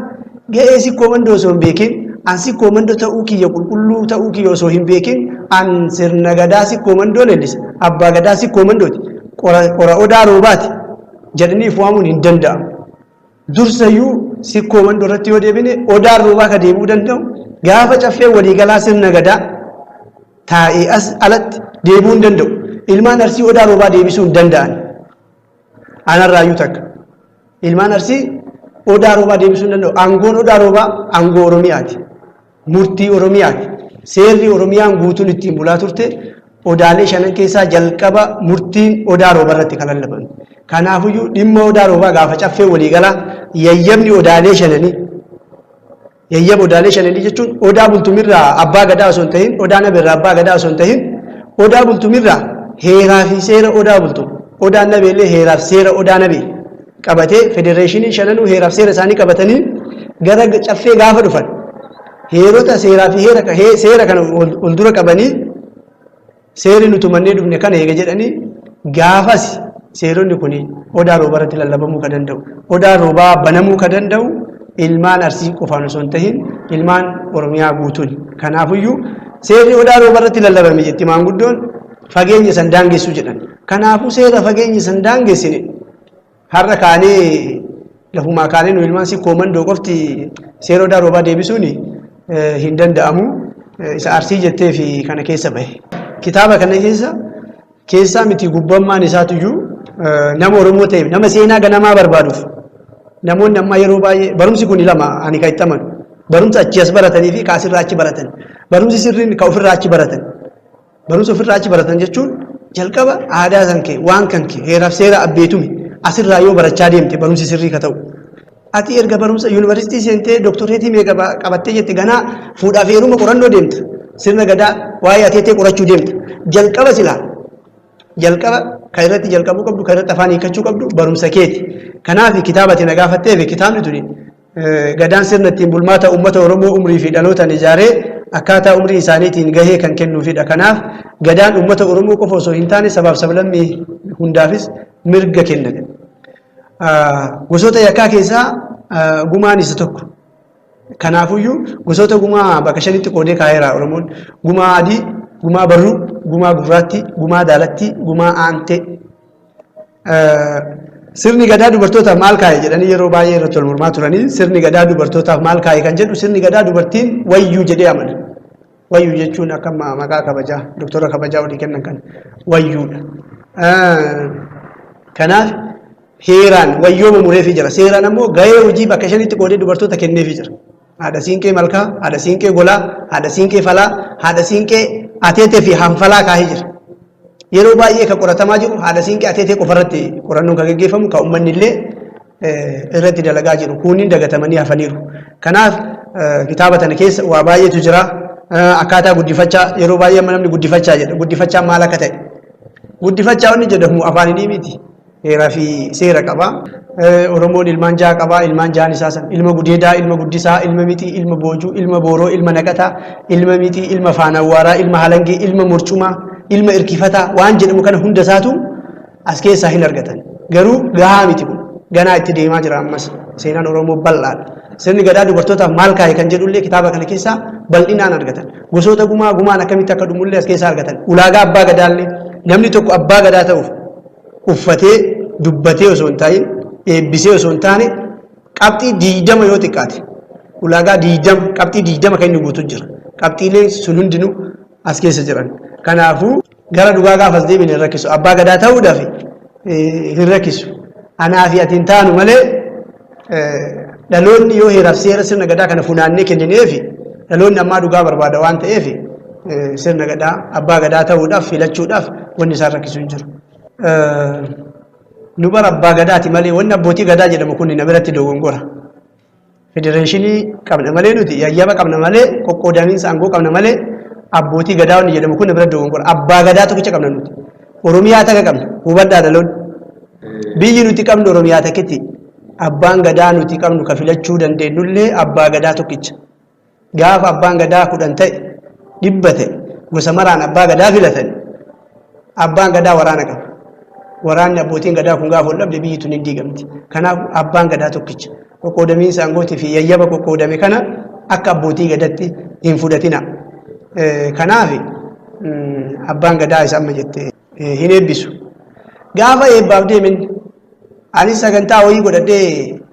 ga'ee Sikkoo Mandoo osoo hin beekin, an Sikkoo Mandoo ta'uu kiyya, qulqulluu ta'uu kiyya osoo hin beekin, an sirna gadaa Sikkoo Mandoo leellisa. Abbaa gadaa Sikkoo Mandooti. Qora odaa roobaati jedhanii if waamuun hin danda'amu. Dursayyuu Sikkoo Mandoo irratti yoo deebine, odaan roobaa ka deebi'uu danda'u gaafa caffee waliigalaa sirna gadaa taa'ee as alatti deebi'uu hin danda'u. Ilmaan Arsii odaa roobaa deebisuu hin danda'an. Anarraayyuu takka. Ilmaan Arsii odaa roobaa deebisuu hin danda'u. Aangoon odaa roobaa aangoo Oromiyaati. Murtii Oromiyaati. Seerri Oromiyaan guutuun ittiin bulaa turte odaalee shanan keessaa jalqaba murtiin odaa roobaa irratti kan lallabame. Kanaafiyyuu dhimma odaa roobaa gaafa caffee waliigalaa yayyabni odaalee shananii, yayyaba odaalee shananii jechuun odaa bultumirraa abbaa gadaa osoo hin tahin, odaa nabeerraa abbaa gadaa osoo hin tahin, odaa bultumirraa heeraa fi seera odaa bultum, odaan nabeellee heeraa fi seera odaa nabee qabatee, federeeshinii shananuu heeraa fi seera isaanii qabatanii gara caffee gaafa dhufan, heerota seeraa fi heera seera kana ol dura qabanii, seerri nuti mannee dhufne kana eega jedhanii, gaafas seeronni kun odaa roobaa irratti lallabamuu ka danda'u. Odaa roobaa banamuu ka danda'u ilmaan Arsii qofaan osoo hin tahin ilmaan Oromiyaa guutuun. Kanaafiyyuu seerri odaa roobaa irratti lallabame jetti maanguddoon fageenya san daangessuu jedhan. Kanaafuu seera fageenya san daangessine har'a kaanee lafumaa kaanee nu ilmaan Sikkoo Mandoo qofti seera odaa roobaa deebisuun hin danda'amu. Isa Arsii jettee fi kana keessa bahe. Kitaaba kana keessa keessaa miti, gubbammaan isaatuyyuu nama Oromoo ta'eef, nama seenaa ganamaa barbaaduuf. Namoonni ammaa yeroo baay'ee barumsi kun lama ani kan itti amanu, barumsa achi as baratanii fi kaasirraa achi baratan. Barumsi sirriin ka ofirraa achi baratan. Barumsa ofirraa achi baratan jechuun jalqaba aadaa kan kee, waan kan kee, heeraaf seera abbeetume asirraa yoo barachaa deemte barumsi sirrii ka ta'u. Ati erga barumsa yuunivarsiitii seentee dooktoreetii meeqa qabattee jette, ganaa fuudhaa fi heeruma qorannoo deemta. Sirna gadaa, waa'ee ateetee qorachuu deemta. Jalqaba silaa jalqaba kan irratti jalqabuu qabdu, kan irratti afaan hiikkachuu qabdu barumsa keeti. Kanaaf kitaaba ati na gaafattee fi kitaabni tuni gadaan sirna ittiin bulmaata uummata Oromoo umrii fi dhalootaan ijaaree akkaataa umrii isaaniitiin gahee kan kennuufidha. Kanaaf gadaan uummata Oromoo qofa osoo hin taane sabaaf sablammii hundaafis mirga kenna. Gosoota yakkaa keessaa gumaan isa tokko. Kanaafuyyuu gosoota gumaa bakka shanitti qoodee kaa'eera Oromoon. Gumaa adii, gumaa barruu, gumaa gurraattii, gumaa daalattii, gumaa aantee. Sirni gadaa dubartootaaf maal kaa'e jedhanii yeroo baay'ee irratti wal mormaa turanii sirni gadaa dubartootaaf maal kaa'e kan jedhu sirni gadaa dubartiin wayyuu jedhee amana. Wayyuu jechuun akka maqaa kabajaa doktora kabajaa olii kennan kan wayyuudha. Kanaaf heeraan wayyooma mureefii jira. Seeraan ammoo gahee hojii bakka shanitti qoodee dubartoota kenneefii jira. Haadha siinqee malkaa, haadha siinqee golaa, haadha siinqee falaa, haadha siinqee ateetee fi hanfalaa kaahee jira. Yeroo baay'ee kan qoratamaa jiru haadha siinqee ateetee qofarratti qorannoon kan gaggeeffamu kan uummanni illee irratti dalagaa jiru. Kunneen dagatamanii hafaniiru. Kanaaf kitaaba tana keessa waa baay'eetu jira. Akkaataa guddifachaa yeroo baay'ee amma namni guddifachaa jedha. Guddifachaa maal akka ta'e? Guddifachaa wanni jedhamu afaan inni miti. Heeraa fi seera qaba. Oromoon ilmaan jaha qaba. Ilmaan jahan isaa san ilma gudeedaa, ilma guddisaa, ilma mixii, ilma boojuu, ilma booroo, ilma naqataa, ilma mixii, ilma faanawwaaraa, ilma halangee, ilma murcumaa, ilma irkifataa waan jedhamu kana hunda isaatu as keessaa hin argatan. Garuu gahaa miti kun. Ganaa itti deemaa jira ammas. Seenaan Oromoo bal'aadha. Sirni gadaa dubartootaaf maal kaa'e kan jedhullee kitaaba kana keessaa bal'inaan argatan. Gosoota gumaa gumaan akkamitti akka dhumullee as keessaa argatan. Ulaagaa abbaa gadaallee namni tokko abbaa gadaa ta'uuf uffatee dubbatee osoo hin taa'in eebbisee osoo hin taane qabxii 20 yoo xiqqaate ulaagaa 20 qabxii 20 kan inni guutu jira. Qabxiileen sun hundinuu as keessa jiran. Kanaafuu gara dhugaa gaafas deebine hin rakkisu. Abbaa gadaa ta'uudhaaf hin rakkisu. Anaa fi ati hin taanu malee dhaloonni yoo heeraaf seera sirna gadaa kana funaannee kennineefi dhaloonni ammaa dhugaa barbaada waan ta'eef sirna gadaa abbaa gadaa ta'uudhaaf filachuudhaaf wanni isaan rakkisu hin jiru. Nu bara abbaa gadaati malee wanni abbootii gadaa jedhamu kun na biratti dogongora. Federeeshinii qabna malee nuti yayyaba qabna malee qoqqoodamiinsa aangoo qabna malee abbootii gadaa wanni jedhamu kun na biratti dogongora. Abbaa gadaa tokkicha qabna nuti. Oromiyaa takka qabna. Hubadhaa dhaloonni. Biyyi nuti qabnu Oromiyaa takkitti. Abbaan gadaa nuti qabnu ka filachuu dandeenyullee abbaa gadaa tokkicha. Gaafa abbaan gadaa 10 ta'e 100 ta'e gosa maraan abbaa gadaa filatan abbaan gadaa waraana qaba. Waraanni abbootiin gadaa kun gaafa ol dhabde biyyi tun hin diigamti. Kanaaf abbaan gadaa tokkicha. Qoqqoodamiinsa aangootii fi yayyaba qoqqoodame kana akka abbootii gadatti hin fudhatina. Kanaaf abbaan gadaa isa amma jette hin eebbisu. Gaafa eebbaaf deemin anis sagantaa wayii godhadhee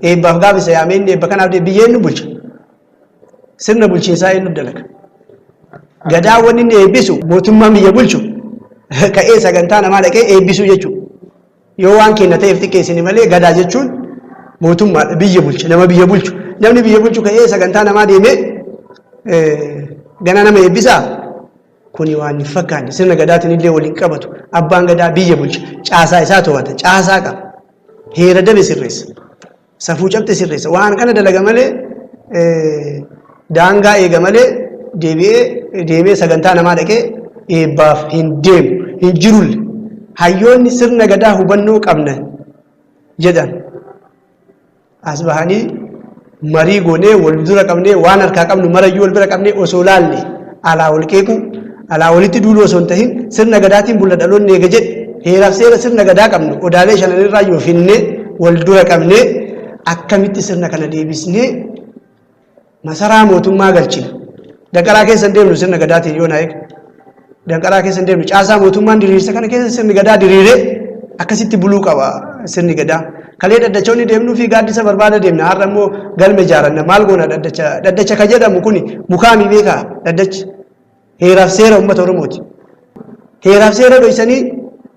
eebbaaf gaafa isa yaamee inni eebba kanaaf deeme biyya eenyu bulcha? Sirna bulchiinsaa eenyu dalaga? Gadaa wanni inni eebbisu mootummaan biyya bulchu ka'ee sagantaa namaa dhaqee eebbisuu jechuudha. Yoo waan keenya ta'eef xiqqeessine malee gadaa jechuun mootummaadha biyya bulcha nama biyya bulchu. Namni biyya bulchu ka'ee sagantaa namaa deemee ganaa nama eebbisaa? Kuni waan hin fakkaanne sirna gadaatiin illee waliin qabatu. Abbaan gadaa biyya bulcha caasaa isaa to'ata caasaa qaba. Heera dabe sirreessa. Safuu cabxe sirreessa. Waan kana dalaga malee daangaa eega malee deebi'ee deemee sagantaa namaa dhaqee eebbaaf hin deemu hin jirulle. Hayyoonni sirna gadaa hubannoo qabna jedhan as bahanii marii goonee wal dura qabnee waan harkaa qabnu marayyuu wal bira qabnee osoo laalle alaa wal qeequu alaa walitti duuluu osoo hin tahin sirna gadaatiin bulla dhaloonni eega jedhe heeraaf seera sirna gadaa qabnu odaalee shananirraa yoo finnee wal dura qabnee akkamitti sirna kana deebisnee masaraa mootummaa galchina. Danqaraa keessa hin deemnu sirna gadaatiin yoo na eega. Danqaraa keessa hin deemnu caasaa mootummaan diriirsa kana keessa sirni gadaa diriiree akkasitti buluu qaba sirni gadaa. Kalee dhaddachoonni deemnuu fi gaaddisa barbaada deemna har'a immoo galma ijaaranna maal goona dhaddacha dhaddacha ka jedhamu kuni mukaami beekaa dhaddachi heeraaf seera uummata Oromooti. Heeraaf seera dhoysanii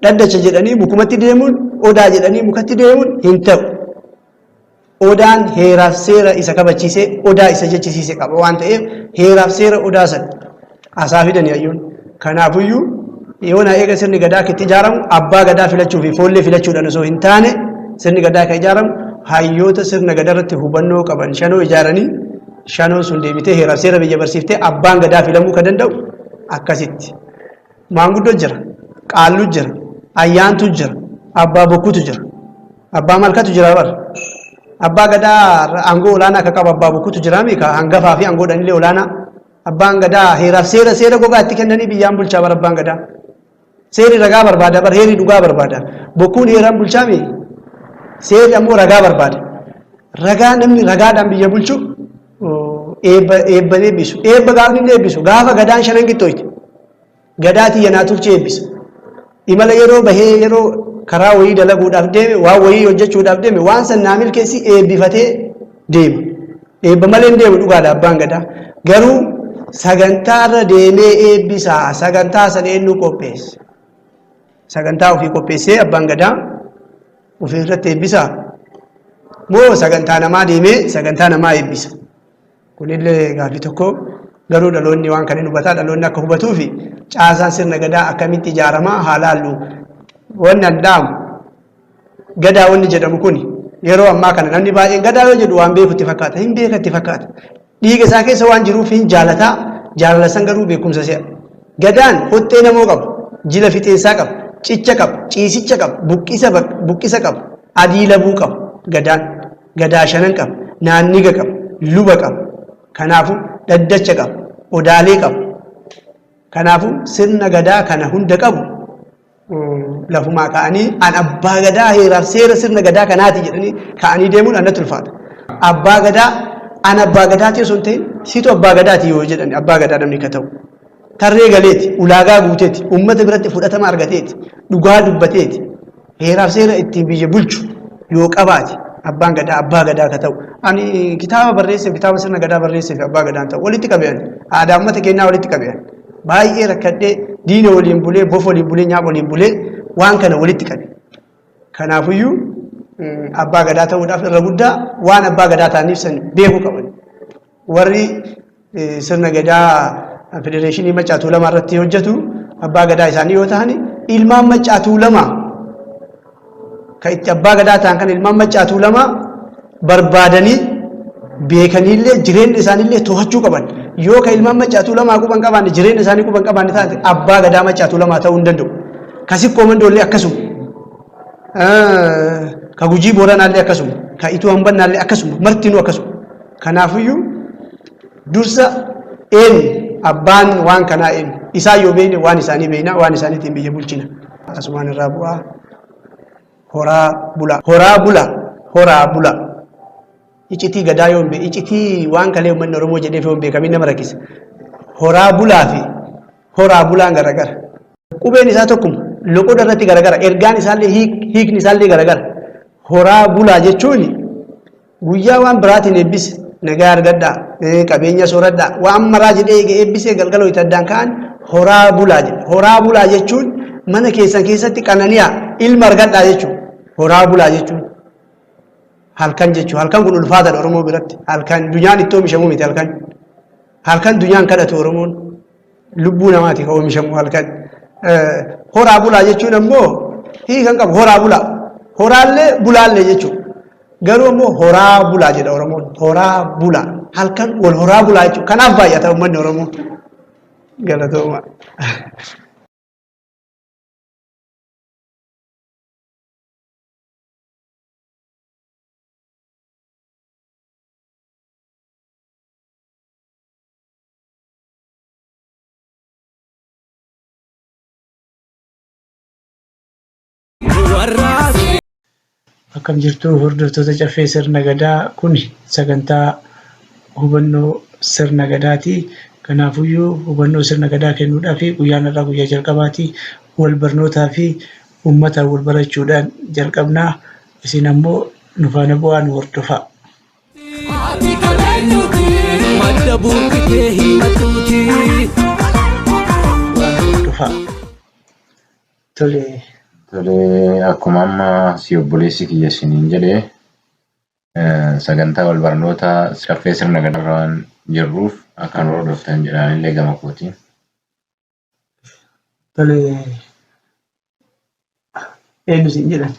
dhaddacha jedhanii mukumatti deemuun odaa jedhanii mukatti deemuun hin ta'u. Odaan heeraaf seera isa kabachiisee odaa isa jechisiise qaba waan ta'eef heeraaf seera odaa san asaa fidani hayyoon. Kanaafuyyuu yoo na eega sirni gadaa akka itti ijaaramu abbaa gadaa filachuu fi foollee filachuudhaan osoo hin taane sirni gadaa akka ijaaramu hayyoota sirna gadaa irratti hubannoo qaban shanoo ijaaranii shanoon sun deebitee heeraaf seera biyya barsiiftee abbaan gadaa filamuu kan danda'u akkasitti. Maanguddoo jira, qaalluu jira, ayyaantu jira, abbaa bokkutu jira, abbaa malkatu jira bar. Abbaa gadaa aangoo olaanaa akka qabu abbaa bokkutu jira mi ka hangafaa fi aangoodhaan illee olaanaa. Abbaan gadaa heeraaf seera seera gogaa itti kennanii biyyaan bulchaa bar abbaan gadaa. Seerri ragaa barbaada bar heerri dhugaa barbaada. Bokkuun heeraan bulchaa mi? Seerri ammoo ragaa barbaada. Ragaa namni ragaadhaan biyya bulchu eebba eebba eebbisu. Eebba gaafni inni eebbisu gaafa gadaan shanan qixxooyte. Gadaa tiyya naa tolchee eebbisa. Imala yeroo bahee yeroo karaa wayii dalaguudhaaf deeme, waan wayii hojjechuudhaaf deeme, waan san naa milkeessi eebbifatee deema. Eebba malee hin deemu dhugaadha abbaan gadaa. Garuu sagantaarra deemee eebbisaa, sagantaa sana eenyu qopheesse? Sagantaa ofii qopheessee abbaan gadaa ofii irratti eebbisaa? Moo sagantaa namaa deemee sagantaa namaa eebbisa? Kunillee gaaffii tokko. Garuu dhaloonni waan kana hin hubataa, dhaloonni akka hubatuufi caasaan sirna gadaa akkamitti ijaaramaa haa laallu. Wanni an dhaamu gadaa wanni jedhamu kuni yeroo ammaa kana namni baay'een gadaa yoo jedhu waan beeku itti fakkaata, hin beeka itti fakkaata. Dhiiga isaa keessa waan jiruuf hin jaalataa, jaalala san garuu beekumsa se'a. Gadaan hoxxee namoo qaba, jila fixeensaa qaba, cicha qaba, ciisicha qaba, buqqisa qaba, adii labuu qaba gadaan. Gadaa shanan qaba, naanniga qaba, luba qaba. Kanaafuu dhaddacha qaba, odaalee qaba. Kanaafuu sirna gadaa kana hunda qabu lafumaa ka'anii an abbaa gadaa heeraaf seera sirna gadaa kanaati jedhanii ka'anii deemuun annatti ulfaata. Abbaa gadaa an abbaa gadaati osoo hin ta'in situ abbaa gadaati yoo jedhan abbaa gadaa namni ka ta'u. Tarree galeeti, ulaagaa guuteeti, uummata biratti fudhatama argateeti, dhugaa dubbateeti, heeraaf seera ittiin biyya bulchu yoo qabaate abbaan gadaa abbaa gadaa ka ta'u. Ani kitaaba barreesseef, kitaaba sirna gadaa barreesseef abbaa gadaan ta'u walitti qabe ani. Aadaa uummata keenyaa walitti qabe ani. Baay'ee rakkadhee diina waliin bulee, bofa waliin bulee, nyaapha waliin bulee waan kana walitti qabe. Kanaafuyyuu abbaa gadaa ta'uudhaaf irra guddaa waan abbaa gadaa ta'aniif san beekuu qaban. Warri sirna gadaa federeeshinii Maccaa Tuulamaa irratti hojjetu abbaa gadaa isaanii yoo ta'an ilmaan Maccaa Tuulamaa kan itti abbaa gadaa ta'an kan ilmaan Maccaa Tuulamaa barbaadanii beekaniillee jireenya isaaniillee to'achuu qaban. Yoo kan ilmaan Maccaa Tuulamaa quban qabaanne jireenya isaanii quban qabaanne taate abbaa gadaa Maccaa Tuulamaa ta'uu hin danda'u. Ka Sikkoo Mandoollee akkasuma. Ka Gujii Booranaallee akkasuma. Ka Ituu Hambannaallee akkasuma. Martinuu akkasuma. Kanaafiyyuu dursa eenyu abbaan waan kanaa eenyu isaan yoo beekne waan isaanii beekna, waan isaaniitiin biyya bulchina. Asumaan irraa bu'aa horaa bulaa. Horaa bulaa. Horaa bulaa. Icitii gadaa yoo hin beekne, icitii waan kalee uummanni Oromoo jedheef yoo hin beekamin nama rakkisa. Horaa bulaa fi horaa bulaan garagara. Qubeen isaa tokkuma, loqoda irratti garagara, ergaan isaallee hiikni isaallee garagara. Horaa bulaa jechuun guyyaa waan biraatiin eebbise, nagaa argadhaa, qabeenya sooradhaa, waan maraa jedhee eega eebbisee galgala wayita addaan ka'an horaa bulaa jedhe. Horaa bulaa jechuun mana keessan keessatti qanani'aa, ilma argadhaa jechuudha. Horaa bulaa jechuun halkan jechuudha. Halkan kun ulfaataadha Oromoo biratti. Halkan dunyaan itti oomishamu miti halkan. Halkan dunyaan kadhatu Oromoon. Lubbuu namaati kan oomishamu halkan. Horaa bulaa jechuun ammoo hiikan qabu horaa bulaa. Horaallee bulaallee jechuudha. Garuu ammoo horaa bulaa jedha Oromoon. Horaa bulaa. Halkan wal horaa bulaa jechuudha. Kanaaf baay'ata uummanni Oromoo. Galatooma. Akkam jirtu hordoftoota Caffee Sirna Gadaa, kuni sagantaa hubannoo sirna gadaati. Kanaafuyyuu hubannoo sirna gadaa kennuudhaaf guyyaan har'aa guyyaa jalqabaati. Wal barnootaa fi uummataan wal barachuudhaan jalqabna. Isin ammoo nu faana bu'aa nu hordofaa. Haati qabeenyuti madda burqitee himmatuuti. Hordofaa. Tole. Tole, akkuma amma si obboleessi kiyya isiniin jedhe sagantaa wal barnoota Caffee Sirna Gadaa waan jirruuf akka nu hordoftan jedhaanillee gama kootiin. Tole, eenyu siin jedhan?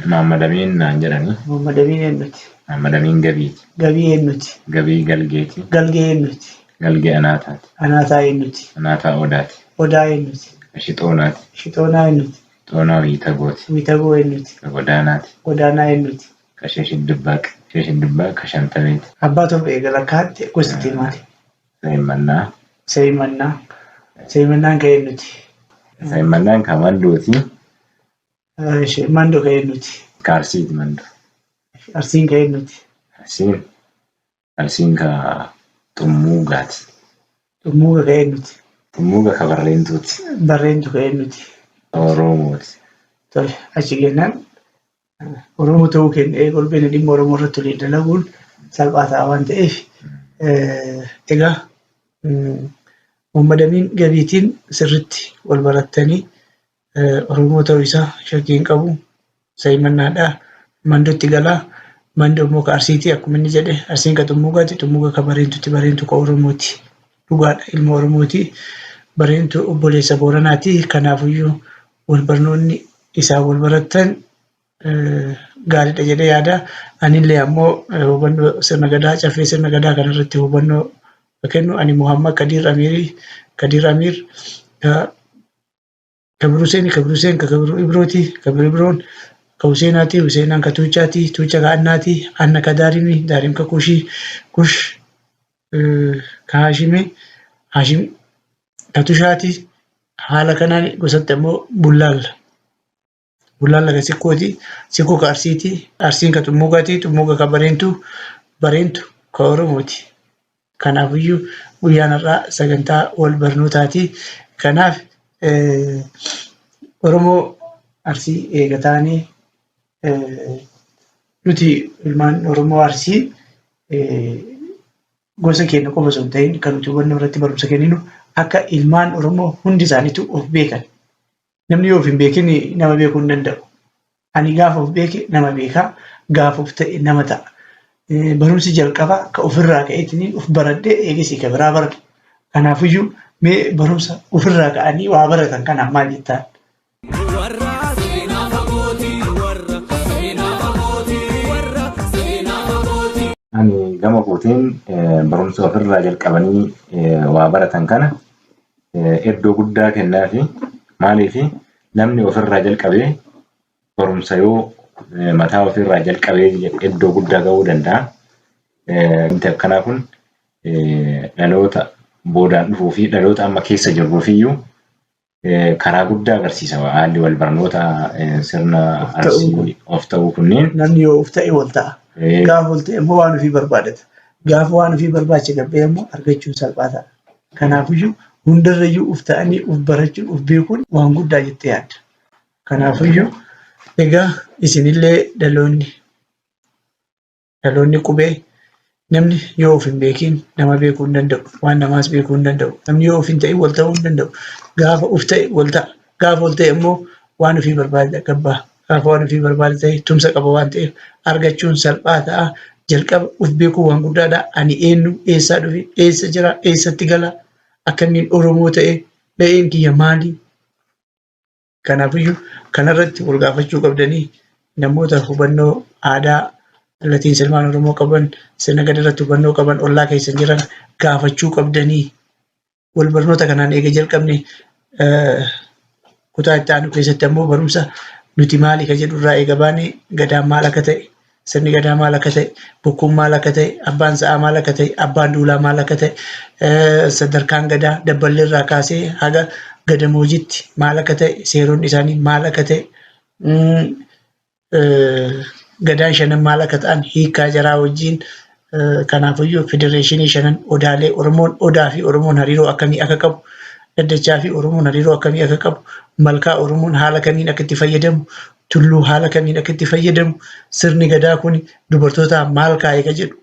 Muhammad Amiin naan jedhani. Muhammad Amiin eenyuti? Muhammad Amiin Gabiiti. Gabii eenyuti? Gabii Galgeeti. Galgee eenyuti? Galgee Anaataati. Anaataa eenyuti? Anaataa Odaati. Odaa eenyuti? Shixoonaati. Shixoonaa eenyuti? Xoonaa Wiitagooti. Wiitagoo eenyuti? Godaanaati. Godaanaa eenyuti? Kashee Shiddubbaq. Kashee Shiddubbaq Kashantameeti. Abbaa torba eegala kaatti gosti maali? Saayimannaa. Saayimannaa. Saayimannaan ka'ee nuti. Saayimannaan kan Mandooti. Mandoo ka'ee nuti. Kaarsiiti Mandoo. Arsiin ka'ee nuti. Arsiin. Arsiin ka Xummuugaati. Xummuuga ka'ee nuti. Xummuuga ka Barreentuuti. Barreentu ka'ee nuti. Oromooti. Tole achi gennaan Oromoo ta'uu keenya eega ol beekne dhimma Oromoo irratti waliin dalaguun salphaa ta'a waan ta'eef egaa Muhammad Amiin Gabiitiin sirriitti wal barattanii Oromoo ta'uu isaa shakkii hin qabu. Sayimannaadhaa Mandotti galaa. Mando immoo ka Arsiiti akkuma inni jedhe Arsiin ka Xummuugaati Xummuuga ka Bareentutti Bareentu ka Oromooti. Dhugaadha ilma Oromooti. Bareentu obboleessa Booranaati. Kanaafuyyuu wal barnoonni isaa wal barattan gaariidha jedhee yaada. Anillee ammoo hubannoo sirna gadaa caffee sirna gadaa kanarratti hubannoo kennu ani Muhammad Kadiir Amiirii Kadiir Amiir Kabir Huseen Kabir Huseen ka Kabir Ibrooti Kabir Ibroon ka Huseenaati Huseenaan ka Tuuchaati Tuucha ka Annaati Anna ka Daarimi Daarim ka Kushii Kush ka Haashimii Haashim ka Tushaati haala kanaan gosatti ammoo Bullaalla. Bullaalla ka Sikkooti Sikkoo ka Arsiiti Arsiin ka Xummuugaati Xummuuga ka Bareentu Bareentu ka Oromooti. Kanaafiyyuu guyyaan har'aa sagantaa wal barnootaati. Kanaaf Oromoo Arsii eega taanee nuti ilmaan Oromoo Arsii gosa keenya qofa osoo hin ta'in kan nuti hubannoo irratti barumsa kenninu akka ilmaan Oromoo hundi isaaniitu of beekan. Namni yoo of hin beekin nama beekuu hin danda'u. Ani gaafa of beeke nama beekaa, gaafa of ta'e nama ta'a. Barumsi jalqabaa ka ofirraa ka'eetiin of baradhee eegasii ka biraa baradhu. Kanaafiyyuu mee barumsa ofirraa ka'anii waa baratan kanaaf maal jettaan? Warra seenaa fagooti warra seenaa fagooti warra seenaa fagooti. Ani gama kootiin barumsa ofirraa jalqabanii waa baratan kana iddoo guddaa kennaafi. Maaliif namni ofirraa jalqabee barumsa yoo mataa ofiirraa jalqabee iddoo guddaa gahuu danda'a. Wanti akkanaa kun dhaloota boodaan dhufuu fi dhaloota amma keessa jirruufiyyuu karaa guddaa agarsiisa haalli wal barnoota sirna Of ta'uu kun. Arsii of ta'uu kunneen. Namni yoo of ta'e wal ta'a. Gaafa wal ta'e immoo waan ofii barbaadata. Gaafa waan ofii barbaacha gabbee immoo argachuun salphaa ta'a. Kanaafiyyuu hundarrayyuu of ta'anii of barachuun of beekuun waan guddaa jettee yaadda. Kanaafiyyuu egaa isinillee dhaloonni Dhaloonni qubee namni yoo of hin beekiin nama beekuu hin danda'u. Waan namaas beekuu hin danda'u. Namni yoo of hin ta'in wal ta'uu hin danda'u. Gaafa of ta'e wal ta'a. Gaafa wal ta'e immoo waan ofii barbaade gabbaa. Gaafa waan ofii barbaade ta'e tumsa qaba waan ta'eef argachuun salphaa ta'a. Jalqaba of beekuu waan guddaadha. Ani eenyu? Eessaa dhufe? Eessa jira? Eessatti gala? Akkamiin Oromoo ta'e? Ga'een kiyya maali? Kanaafiyyuu kanarratti wal gaafachuu qabdanii namoota hubannoo aadaa latiinsa ilmaan Oromoo qaban sirna gadaa irratti hubannoo qaban ollaa keessan jiran gaafachuu qabdanii wal barnoota kanaan eega jalqabne kutaa itti aanu keessatti ammoo barumsa nuti maali ka jedhu irraa eega baane gadaan maal akka ta'e Sirni Gadaa maal akka ta'e, bokkuun maal akka ta'e, abbaan sa'aa maal akka ta'e, abbaan duulaa maal akka ta'e, sadarkaan Gadaa dabballee irraa kaasee haga gadamoojitti maal akka ta'e, seeronni isaanii maal akka ta'e, Gadaan shanan maal akka ta'an hiikkaa jaraa wajjin kanaafuyyuu federeeshinii shanan odaalee Oromoon odaa fi Oromoon hariiroo akkamii akka qabu, dhaddachaa fi Oromoon hariiroo akkamii akka qabu, malkaa Oromoon haala kamiin akka itti fayyadamu, tulluu haala kamiin akka itti fayyadamu, sirni gadaa kun dubartootaaf maal kaa'e ka jedhu.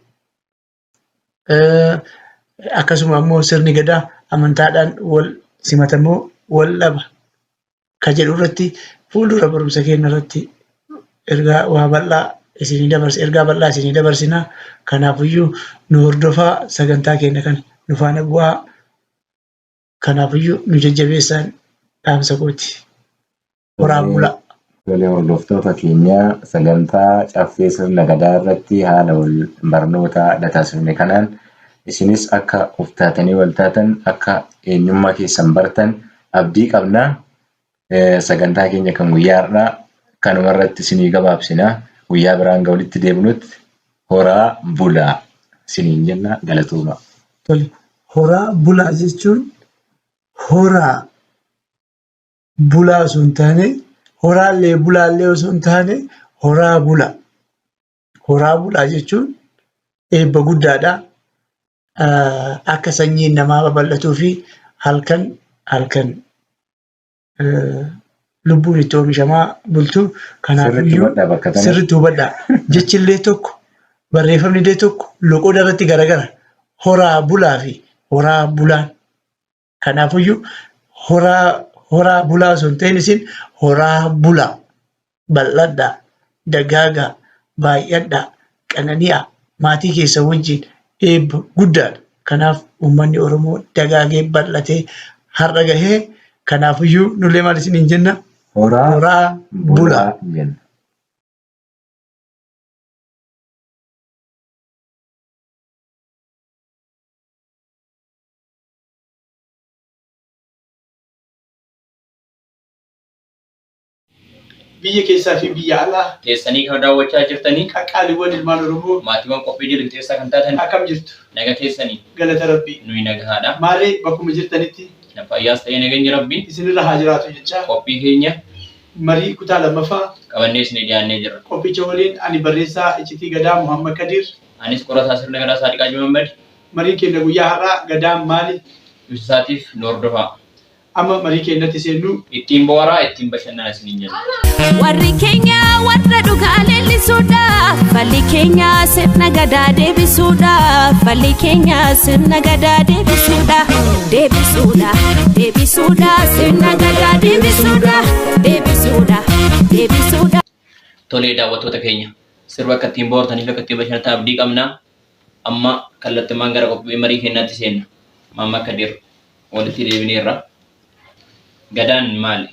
Akkasuma ammoo sirni gadaa amantaadhaan wal simatamoo wal dhaba ka jedhu irratti fuuldura barumsa keenya irratti ergaa waa bal'aa isinii dabarsa ergaa bal'aa isinii dabarsina. Kanaafiyyuu nu hordofaa sagantaa keenya kana nu faana bu'aa. Kanaafiyyuu nu jajjabeessaan dhaamsa kooti. Horaa bulaa. Tole hordoftoota keenya sagantaa caffee sirna gadaa irratti haala wal barnoota taasifne kanaan isinis akka of taatanii wal taatan akka eenyummaa keessan bartan abdii qabna. Sagantaa keenya kan guyyaa har'aa kanuma irratti isinii gabaabsina. Guyyaa biraan hanga walitti deebinutti horaa bulaa isiniin jenna galatooma. Tole horaa bulaa jechuun horaa bulaa osoo hin taane horaallee bulaallee osoo hin taane horaa bulaa. Horaa bulaa jechuun eebba guddaadha. Akka sanyiin namaa babal'atuu fi halkan halkan Lubbuun itti oomishamaa bultu. Sirriitti Kanaafiyyuu hubadhaa bakka tana. sirriitti hubadhaa. Jechi illee tokko, barreeffamni illee tokko loqoda irratti garagara. Horaa bulaa fi horaa bulaan. Kanaafiyyuu horaa bulaa osoo hin ta'in isin horaa bulaa. Bal'adhaa, dagaagaa, baay'adhaa, qanani'aa, maatii keessan wajjin eebba guddaadha. Kanaaf uummanni Oromoo dagaagee bal'atee har'a gahee kanaafiyyuu nullee maal isiniin jenna? Horaa Horaa bulaa. bulaa jenna. Biyya keessaa fi biyya alaa Teessanii kan daawwachaa jirtanii qaqqaaliiwwan ilmaan Oromoo maatiiwwan qophii jiru keessaa kan taatan akkam jirtu? Naga keessanii. Galata Rabbii. Nuyi nagahaadha. Maarree bakkuma jirtanitti Fayyaas ta'ee nageenyi Rabbii isinirra haa jiraatu jechaa qophii keenya marii kutaa lammaffaa qabannee isinii dhiyaannee jirra. Qophicha waliin ani barreessaa Iccitii Gadaa Muhammad Kadir. Anis qorataa sirna gadaa Saadiqaa Jimammad. Mariin keenya guyyaa har'aa gadaan maali? Ibsaatiif nu hordofaa. Amma marii keenyatti seennu. Ittiin bohaaraa, ittiin bashannanaa isiniin jenna. Warri keenya warra dhugaa leellisuudha. Falli keenya sirna gadaa deebisuudha. Falli keenya sirna gadaa deebisuudha. Deebisuudha. Deebisuudha. Sirna gadaa deebisuudha. Deebisuudha. Deebisuudha. Tolee daawwattoota keenya, sirba akka ittiin bohaartaniif akka ittiin bashannantan abdii qabna. Amma kallattumaan gara qophii marii keenyaatti seenna. Maamma Kadir, walitti deebineerra. Gadaan maali?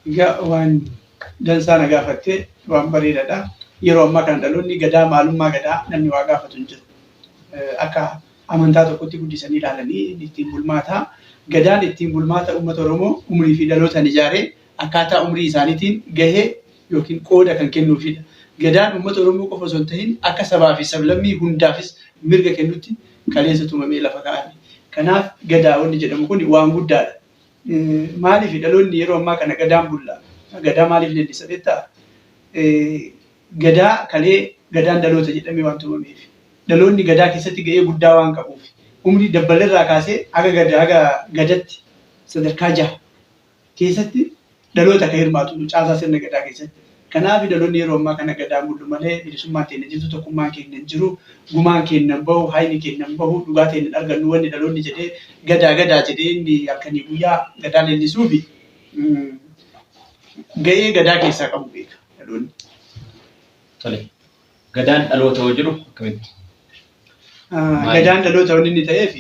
Egaa waan dansaa na gaafattee, waan bareedaadha. Yeroo ammaa kana dhaloonni gadaa, maalummaa gadaa namni waa gaafatu hin jiru. Akka amantaa tokkotti guddisanii ilaalanii ittiin bulmaataa. Gadaan ittiin bulmaata uummata Oromoo umurii fi dhalootaan ijaaree akkaataa umurii isaaniitiin gahee yookiin qooda kan kennuufidha. Gadaan uummata Oromoo qofa osoo hin ta'in akka sabaa fi sablammii hundaafis mirga kennutti kaleessa tumamee lafa kaa'ame. Kanaaf gadaa wanni jedhamu kun waan guddaadha. Maaliif dhaloonni yeroo ammaa kana gadaan bulla? Gadaa maaliif leellisa beektaa? Gadaa kalee gadaan dhaloota jedhamee waan tumameef. Dhaloonni gadaa keessatti gahee guddaa waan qabuuf. Umrii dabbalirraa kaasee haga gadaa haga gadatti sadarkaa jaha keessatti dhaloota akka hirmaatu caasaa sirna gadaa keessatti. Kanaaf dhaloonni yeroo ammaa kana gadaan bullu malee bilisummaan keenya jirtu, tokkummaan keenya hin jiru, gumaan keenya hin bahu, hayni keenya hin bahu, dhugaa keenya hin argannu wanni dhaloonni jedhee gadaa gadaa jedhee inni halkanii guyyaa gadaa leellisuufi gahee gadaa keessaa qabu beeka dhaloonni. Tole. Gadaan dhaloota yoo jedhu akkamitti? Gadaan dhaloota wanni inni ta'eef,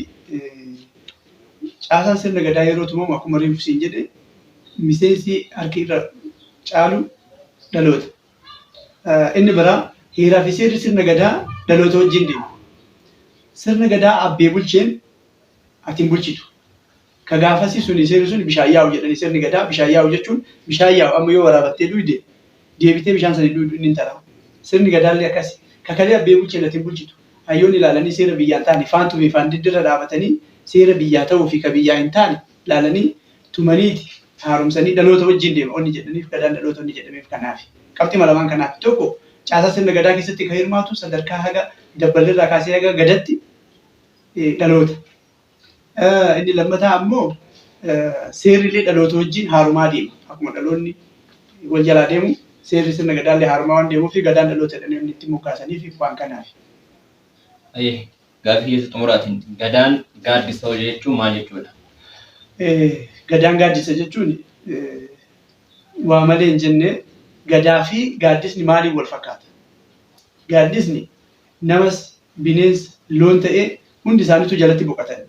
caasaan sirna gadaa yeroo tumamu akkuma reefu siin jedhe miseensi harki irra caalu dhaloota. Inni biraa heeraa fi seerri sirna gadaa dhaloota wajjin deema. Sirna gadaa abbee bulcheen ati hin bulchitu. Ka gaafasii suni seerri sun bishaan yaa'u jedhanii, sirni gadaa bishaan yaa'u jechuun bishaan yaa'u amma yoo waraabattee dhuyde deebitee bishaan sana dhuydu inni hin taraa. Sirni gadaallee akkasi. Kakalee abbee bulcheen ati hin bulchitu. Hayyoonni ilaalanii seera biyyaan taane faantuu fi faandiddirra dhaabatanii seera biyyaa ta'uu fi ka biyyaa hin taane ilaalanii tumaniiti haaromsanii dhaloota wajjin deema onni jedhaniif, gadaan dhaloota onni jedhameef kanaafi. Qabxii lamaan kanaaf: tokko, caasaa sirna gadaa keessatti kan hirmaatu sadarkaa haga dabbalirraa kaasee haga gadatti dhaloota. Inni lammataa ammoo seerri dhaloota wajjin haarumaa deema. Akkuma dhaloonni wal jalaa deemu seerri sirna gadaallee haarumaa waan deemuuf gadaan dhaloota jedhanii inni itti moggaasaniif waan kanaaf. Gaaffii keessa xumuraatiin, gadaan gaaddisa hojii jechuun maal jechuudha? Gadaan gaaddisa jechuun waa malee hin jenne. Gadaa fi gaaddisni maaliin wal fakkaata? Gaaddisni namas, bineensa, loon ta'ee hundi isaaniitu jalatti boqotan.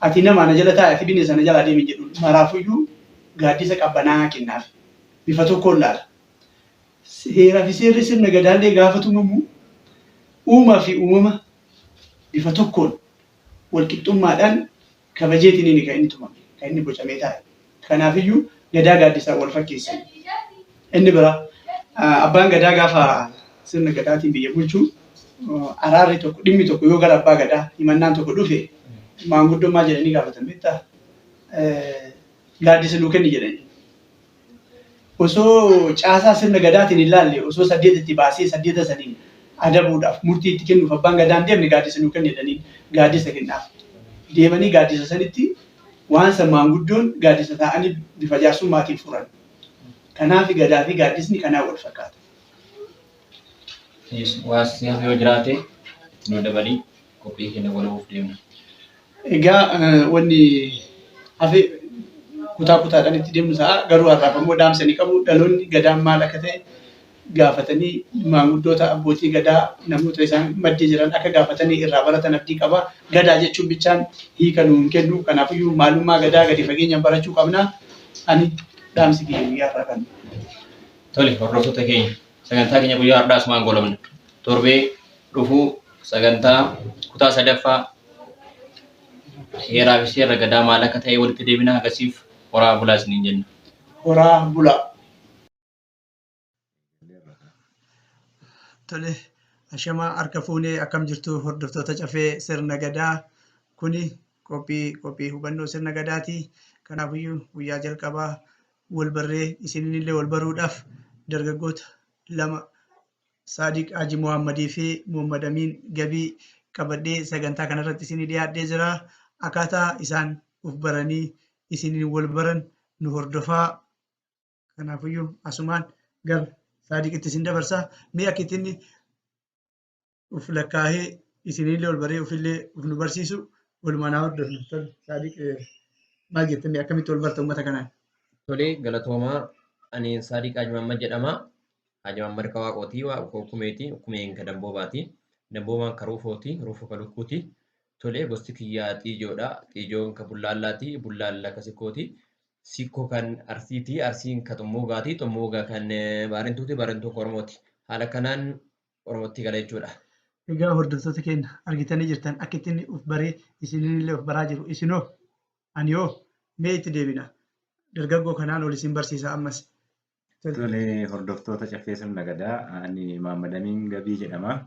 Ati nama na jala taa'e, ati bineensa na jalaa deemi jedhu, maraafuyyuu gaaddisa qabbanaa kennaaf. Bifa tokkoon laala. Heeraa fi seerri sirna gadaallee gaafa tumamu uumaa fi uumama bifa tokkoon walqixxummaadhaan kabajeetiin inni kan inni tumame, kan inni bocamee taa'e. Kanaafiyyuu gadaa gaaddisaan wal fakkeessan. Inni biraa abbaan gadaa gaafa sirna gadaatiin biyya bulchu araarri tokko, dhimmi tokko yoo gara abbaa gadaa himannaan tokko dhufe maanguddoon maal jedhanii gaafatan beektaa? Gaaddisa nuu kenni jedhanii. Osoo caasaa sirna gadaatiin hin laalle, osoo saddeet itti baasee saddeeta saniin adabuudhaaf murtii itti kennuuf abbaan gadaa hin deemne, gaaddisa nuu kenni jedhanii gaaddisa kennaaf. Deemanii gaaddisa sanitti waan san maanguddoon gaaddisa taa'anii bifa jaarsummaatiin furan. Kanaaf gadaa fi gaaddisni kanaan wal fakkaata. Waa siyaasa yoo jiraate itti nu dabalii qophii keenya waluuf deemna. Egaa wanni hafe kutaa kutaadhaan itti deemnu ta'a. Garuu har'aaf ammoo dhaamsa ni qabu. Dhaloonni gadaan maal akka ta'e gaafatanii maanguddoota abbootii gadaa namoota isaan maddii jiran akka gaafatanii irraa baratan abdii qaba. Gadaa jechuun bichaan hiika nuu hin kennu. Kanaafiyyuu maalummaa gadaa gadi fageenyaan barachuu qabna. Ani dhaamsi kiyya guyyaa har'aa kana. Tole hordoftoota keenya sagantaa keenya guyyaa har'aa asumaan goolabna. Torbee dhufuu sagantaa kutaa sadaffaa heeraa fi seera gadaa maal akka ta'e walitti deebina agasiif horaa bulaa isiniin jenna. Horaa bulaa. Tole, ashamaa harka fuunee akkam jirtu hordoftoota cafee sirna gadaa. Kuni qophii hubannoo sirna gadaati. Kanaafiyyuu guyyaa jalqabaa wal barree isinillee wal baruudhaaf dargaggoota lama Saadiq Haji Muhammadii fi Muhammad Amiin Gabii qabadhee sagantaa kanarratti isinii dhiyaadhee jira. Akkaataa isaan of baranii isiniin wal baran nu hordofaa. Kanaafiyyuu asumaan gara Saadiqitti isin dabarsa. Mee akka ittiin of lakkaa'ee isinillee wal baree ofillee of nu barsiisu walumaan haa hordofnu. Tole Saadiq maal jettanii akkamitti wal barta uummata kanaan? Tole galatoomaa ani Saadiq Haji Muhammad jedhama. Haji Muhammad Kawaaqooti Waaqoo Kumeeti Kumeen ka Damboobaati. Damboobaan ka Ruufooti Ruufo ka Lukkuuti. Tole gosti kiyyaa Xiijoodha. Xiijoon ka Bullaallaati. Bullaalla ka Sikkooti. Sikkoo kan Arsiiti. Arsiin ka Xummuugaati. Xummuuga kan Baarentuuti. Baarentuu ka Oromooti. Haala kanaan Oromootti gala jechuudha. Egaa hordoftoota keenya argitanii jirtan akka ittiin of baree isinillee of baraa jiru. Isinoo ani hoo mee itti deebina. Dargaggoo kanaan ol isin barsiisa ammas. Tole hordoftoota caffee sirna gadaa ani Muhammad Amiin Gabii jedhama.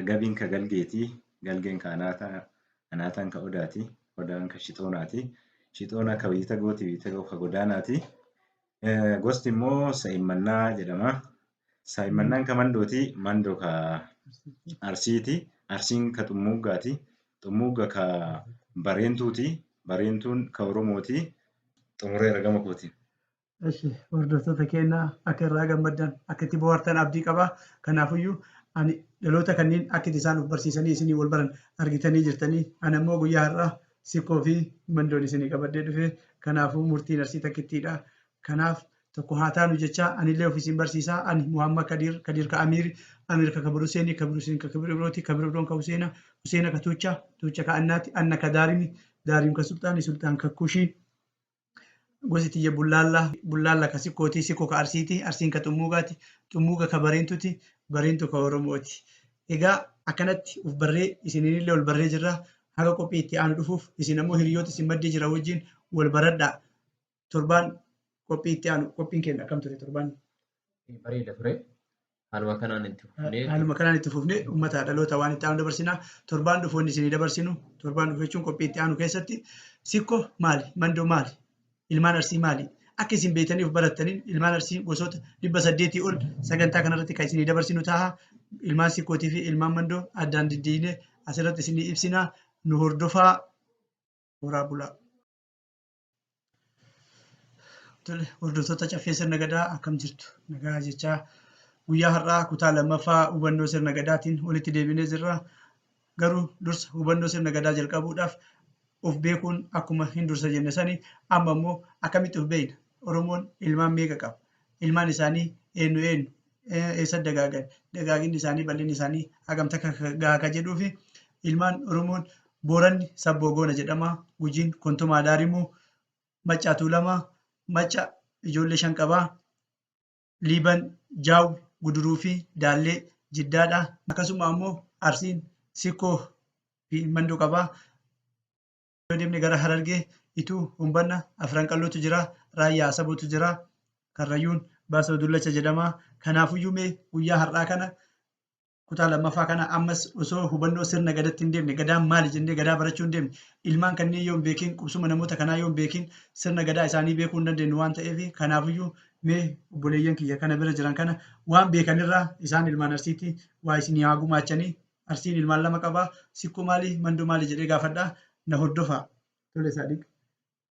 Gabiin ka Galgeeti. Galgeen ka Anaataa, Anaataan ka Odaati. Odaan ka Shixoonaati. Shixoona ka Wiitagooti, Wiitagoo ka Godaanaati. Gosti immoo Sa'immannaa jedhama. Sa'immannaan ka Mandooti, Mandoo ka Arsiiti. Arsiin ka Xummuuggaati. Xummuugga ka Bareentuuti. Bareentuun ka Oromooti. Xumureera gama kooti. Eshi hordoftoota keenya akka irraa gammaddan akka itti bohaartan abdii qaba. Kanaafiyyuu ani dhaloota kanneen akka itti isaan of barsiisanii isinii wal baran argitanii jirtanii. Ani ammoo guyyaa har'aa sikkoo fi mandoon isinii qabadhee dhufe. Kanaafuu murtiin arsii takkittiidha. Kanaaf tokko haa taanu jecha anillee of isin barsiisaa. Ani Muhammad Kadiir, Kadiir ka Amiiri, Amiir ka Kabir Huseeni, Kabir Huseen ka Kabir Ibrooti, Kabir Ibroon ka Huseena, Huseena ka Tuucha, Tuucha ka Annaati, Anna ka Daarimi, Daarim ka Sulxaani, Sulxaan ka Kushii. Gosi tiyya Bullaalla, Bullaalla ka Sikkooti, Sikkoo ka Arsiiti, Arsiin ka Xummuugaati, Xummuuga ka Bareentuuti, Bareentu ka Oromooti. Egaa akkanatti of barree isinillee wal barree jirra. Haga qophii itti aanu dhufuuf isin ammoo hiriyoota isin maddii jira wajjin wal baradhaa. Torbaan qophii itti aanu qophiin keenya akkam ture torbaan? Bareeda ture. Haaluma kanaan itti fufnee. Haaluma kanaan itti fufnee uummata dhaloota waan itti aanu dabarsina. Torbaan dhufu wanni isinii dabarsinu torbaan dhufu jechuun qophii itti aanu keessatti sikkoo maali? Mandoo maali? Ilmaan Arsii maali? Akka isin beektanii of barattaniin ilmaan Arsii gosoota 800 ol sagantaa kanarratti kan isinii dabarsinu ta'a. Ilmaan sikkootii fi ilmaan mandoo addaan diddiinee asirratti isinii ibsina. Nu hordofaa. Horaa bulaa. Tole hordoftoota caffee sirna gadaa akkam jirtu? Nagaa jechaa guyyaa har'aa kutaa lammaffaa hubannoo sirna gadaatiin walitti deebinee jirra. Garuu dursa hubannoo sirna gadaa jalqabuudhaaf of beekuun akkuma hin dursa jenne sani amma immoo akkamitti of beekna? Oromoon ilmaan meeqa qaba? Ilmaan isaanii eenyu eenyu? Eessa dagaagan? Dagaaginni isaanii bal'inni isaanii hagam takka gaha ka jedhuu fi ilmaan Oromoon Booranni Sabboo Goona jedhama. Gujiin Kontomaa Daarimuu, Maccaa Tuulamaa, Macca ijoollee 5 qaba. Liiban Jaawwi, Guduruu fi Daallee Jiddaadha. Akkasuma ammoo Arsiin Sikkoo fi Mandoo qaba. Yoo deemne gara Harargee Ituu, Humbanna, Afran Qallootu jira. Raayyaa Asabootu jira. Karrayyuun Baasoo Dullacha jedhama. Kanaafuyyuu mee guyyaa har'aa kana kutaa lammaffaa kana ammas osoo hubannoo sirna gadatti hin deemne gadaan maali jennee gadaa barachuu hin deemne ilmaan kanneen yoo hin beekin qubsuma namoota kanaa yoo hin beekin sirna gadaa isaanii beekuu hin dandeenyu waan ta'eef kanaafuyyuu mee obboleeyyan kiyya kana bira jiran kana waan beekanirraa isaan ilmaan Arsiitti waa isinii haa gumaachanii. Arsiin ilmaan 2 qaba. Sikkoo maali mandoo maali jedhee gaafadha. Na hordofaa. Tole Saadiq.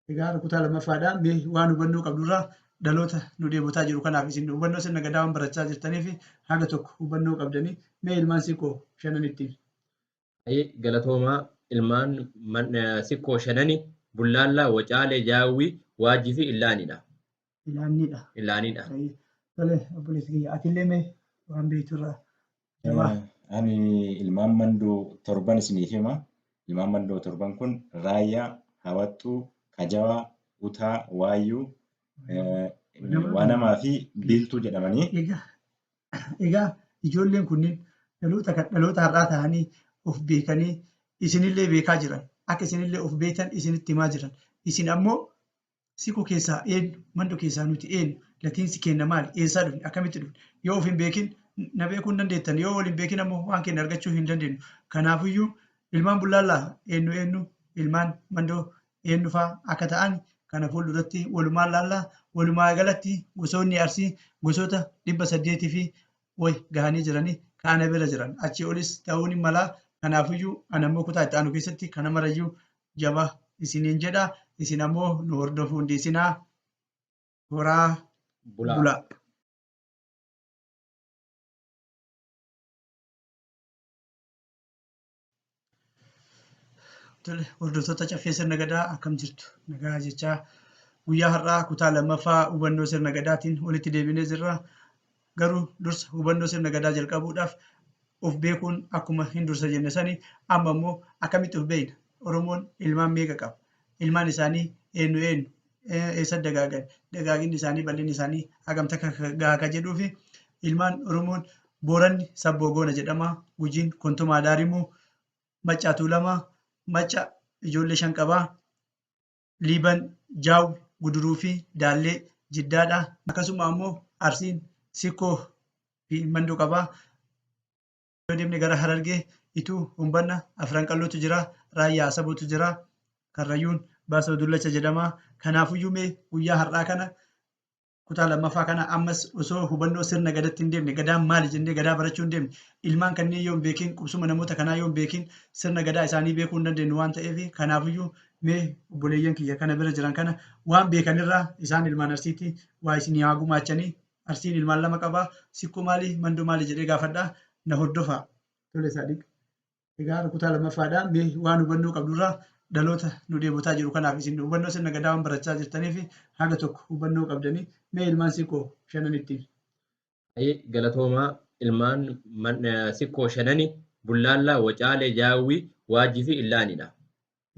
Egaa kutaa lammaffaadha. Mee waan hubannoo qabdurraa dhaloota nu dheebotaa jiru kanaaf isin hubannoo sirna gadaa waan barachaa jirtaniif haga tokko hubannoo qabdanii mee ilmaan sikkoo shanan ittiin. Galatoomaa ilmaan sikkoo shanani Bullaallaa, Wacaalee, Jaawwii, Waajjii fi Illaanidha. Ilaanniidha. Illaanidha. Tole obboleessi kiyya atillee mee waan beekturraa jabaa. Ani ilmaan mandoo torban isiniif hima. Ilmaan mandoo torban kun Raayyaa, Hawattuu, Kajawaa, Utaa, Waayyuu, Waanamaa fi Biiltuu jedhamanii. Egaa ijoolleen kunniin dhaloota dhaloota har'aa ta'anii of beekanii isinillee beekaa jiran akka isinillee of beektan isinitti himaa jiran isin ammoo sikkoo keessaa eenyu mandoo keessaa nuti eenyu latiinsi keenya maali eessaa dhufne akkamitti dhufne yoo of hin beekin na beekuu hin dandeettan yoo wal hin beekin ammoo waan keenya argachuu hin dandeenyu kanaafiyyuu ilmaan bullaallaa eenyu eenyu ilmaan mandoo eenyu fa'aa akka ta'an kana fuulduratti walumaan laallaa walumaa galatti gosoonni arsii gosoota 800 fi wayi gahanii jiranii kaana bira jiran achii olis ta'uun hin malaa kanaafiyyuu ana ammoo kutaa itti aanu keessatti kana marayyuu jaba isiniin jedha isin ammoo nu hordofuu hin dhiisinaa horaa Bulaa. bulaa. Tole hordoftoota caffee sirna gadaa akkam jirtu nagaa jechaa guyyaa har'aa kutaa lammaffaa hubannoo sirna gadaatiin walitti deebinee jirra. Garuu dursa hubannoo sirna gadaa jalqabuudhaaf of beekuun akkuma hin dursa jenne sani amma immoo akkamitti of beekna? Oromoon ilmaan meeqa qaba? Ilmaan isaanii eenyu eenyu? Eessa dagaagan? Dagaaginni isaanii bal'inni isaanii hagam takka gahaa ka jedhuu fi ilmaan Oromoon Booranni Sabboo Goona jedhama. Gujiin Kontomaa Daarimuu, Maccaa Tuulamaa, Macca ijoollee 5 qabaa. Liiban Jaawwi, Guduruu fi Daallee Jiddaadha. Akkasuma ammoo Arsiin Sikkoo fi Mandoo qabaa. Yoo deemne gara Harargee Ituu Humbanna Afran Qallootu jira. Raayyaa Asabootu jira. Karrayyuun Baasoo Dullacha jedhama. Kanaafiyyuu mee guyyaa har'aa kana kutaa lammaffaa kana ammas osoo hubannoo sirna gadaatti hin deemne gadaan maali jennee gadaa barachuu hin deemne ilmaan kanneen yoo hin beekin qubsuma namoota kanaa yoo hin beekin sirna gadaa isaanii beekuu hin dandeenyu waan ta'eef kanaafiyyuu mee obboleeyyan kiyya kana bira jiran kana waan beekanirraa isaan ilmaan arsiitti waa isinii haa gumaachanii arsiin ilmaan 2 qabaa sikkoo maali mandoo maali jedhee gaafadhaa na hordofaa. Tole Saadiq. Egaa kutaa lammaffaadha mee waan hubannoo qabdurraa dhaloota nu dheebotaa jiru kanaaf isin hubannoo sirna gadaa waan barachaa jirtaniif haga tokko hubannoo qabdanii mee ilmaan sikkoo shanan ittiin. Galatoomaa ilmaan sikkoo shanani Bullaallaa, Wacaalee, Jaawwii, Waajjii fi Illaanidha.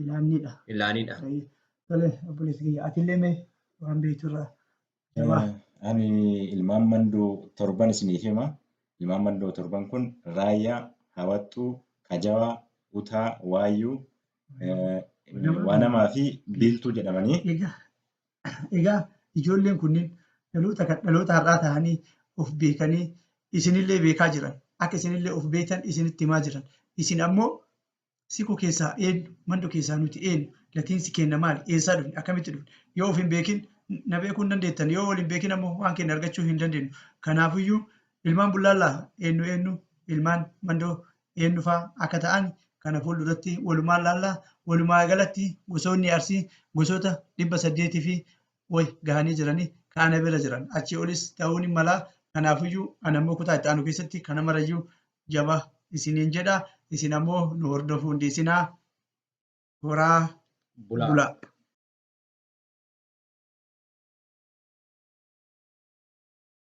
Ilaanniidha. Illaanidha. Tole obboleessi kiyya atillee mee waan beekturraa jabaa. Ani ilmaan mandoo torban isiniif hima. Ilmaan mandoo torban kun Raayyaa, Hawattuu, Kajawaa, Utaa, Waayyuu, Waanamaa fi Biiltuu jedhamanii. Egaa ijoolleen kunniin dhaloota dhaloota har'aa ta'anii of beekanii isinillee beekaa jiran akka isinillee of beektan isinitti himaa jiran isin ammoo sikkoo keessaa eenyu mandoo keessaa nuti eenyu latiinsi keenya maali eessaa dhufne akkamitti dhufne yoo of hin beekin na beekuu hin dandeettan yoo wal hin beekin ammoo waan keenya argachuu hin dandeenyu kanaafiyyuu ilmaan bullaallaa eenyu eenyu ilmaan mandoo eenyu fa'aa akka ta'an kana fuulduratti walumaan laallaa walumaa galatti gosoonni arsii gosoota 800 fi wayi gahanii jiranii kaana bira jiran achii olis ta'uun hin malaa kanaafiyyuu ana ammoo kutaa itti aanu keessatti kana marayyuu jaba isiniin jedha isin ammoo nu hordofuu hin dhiisinaa horaa Bulaa. bulaa.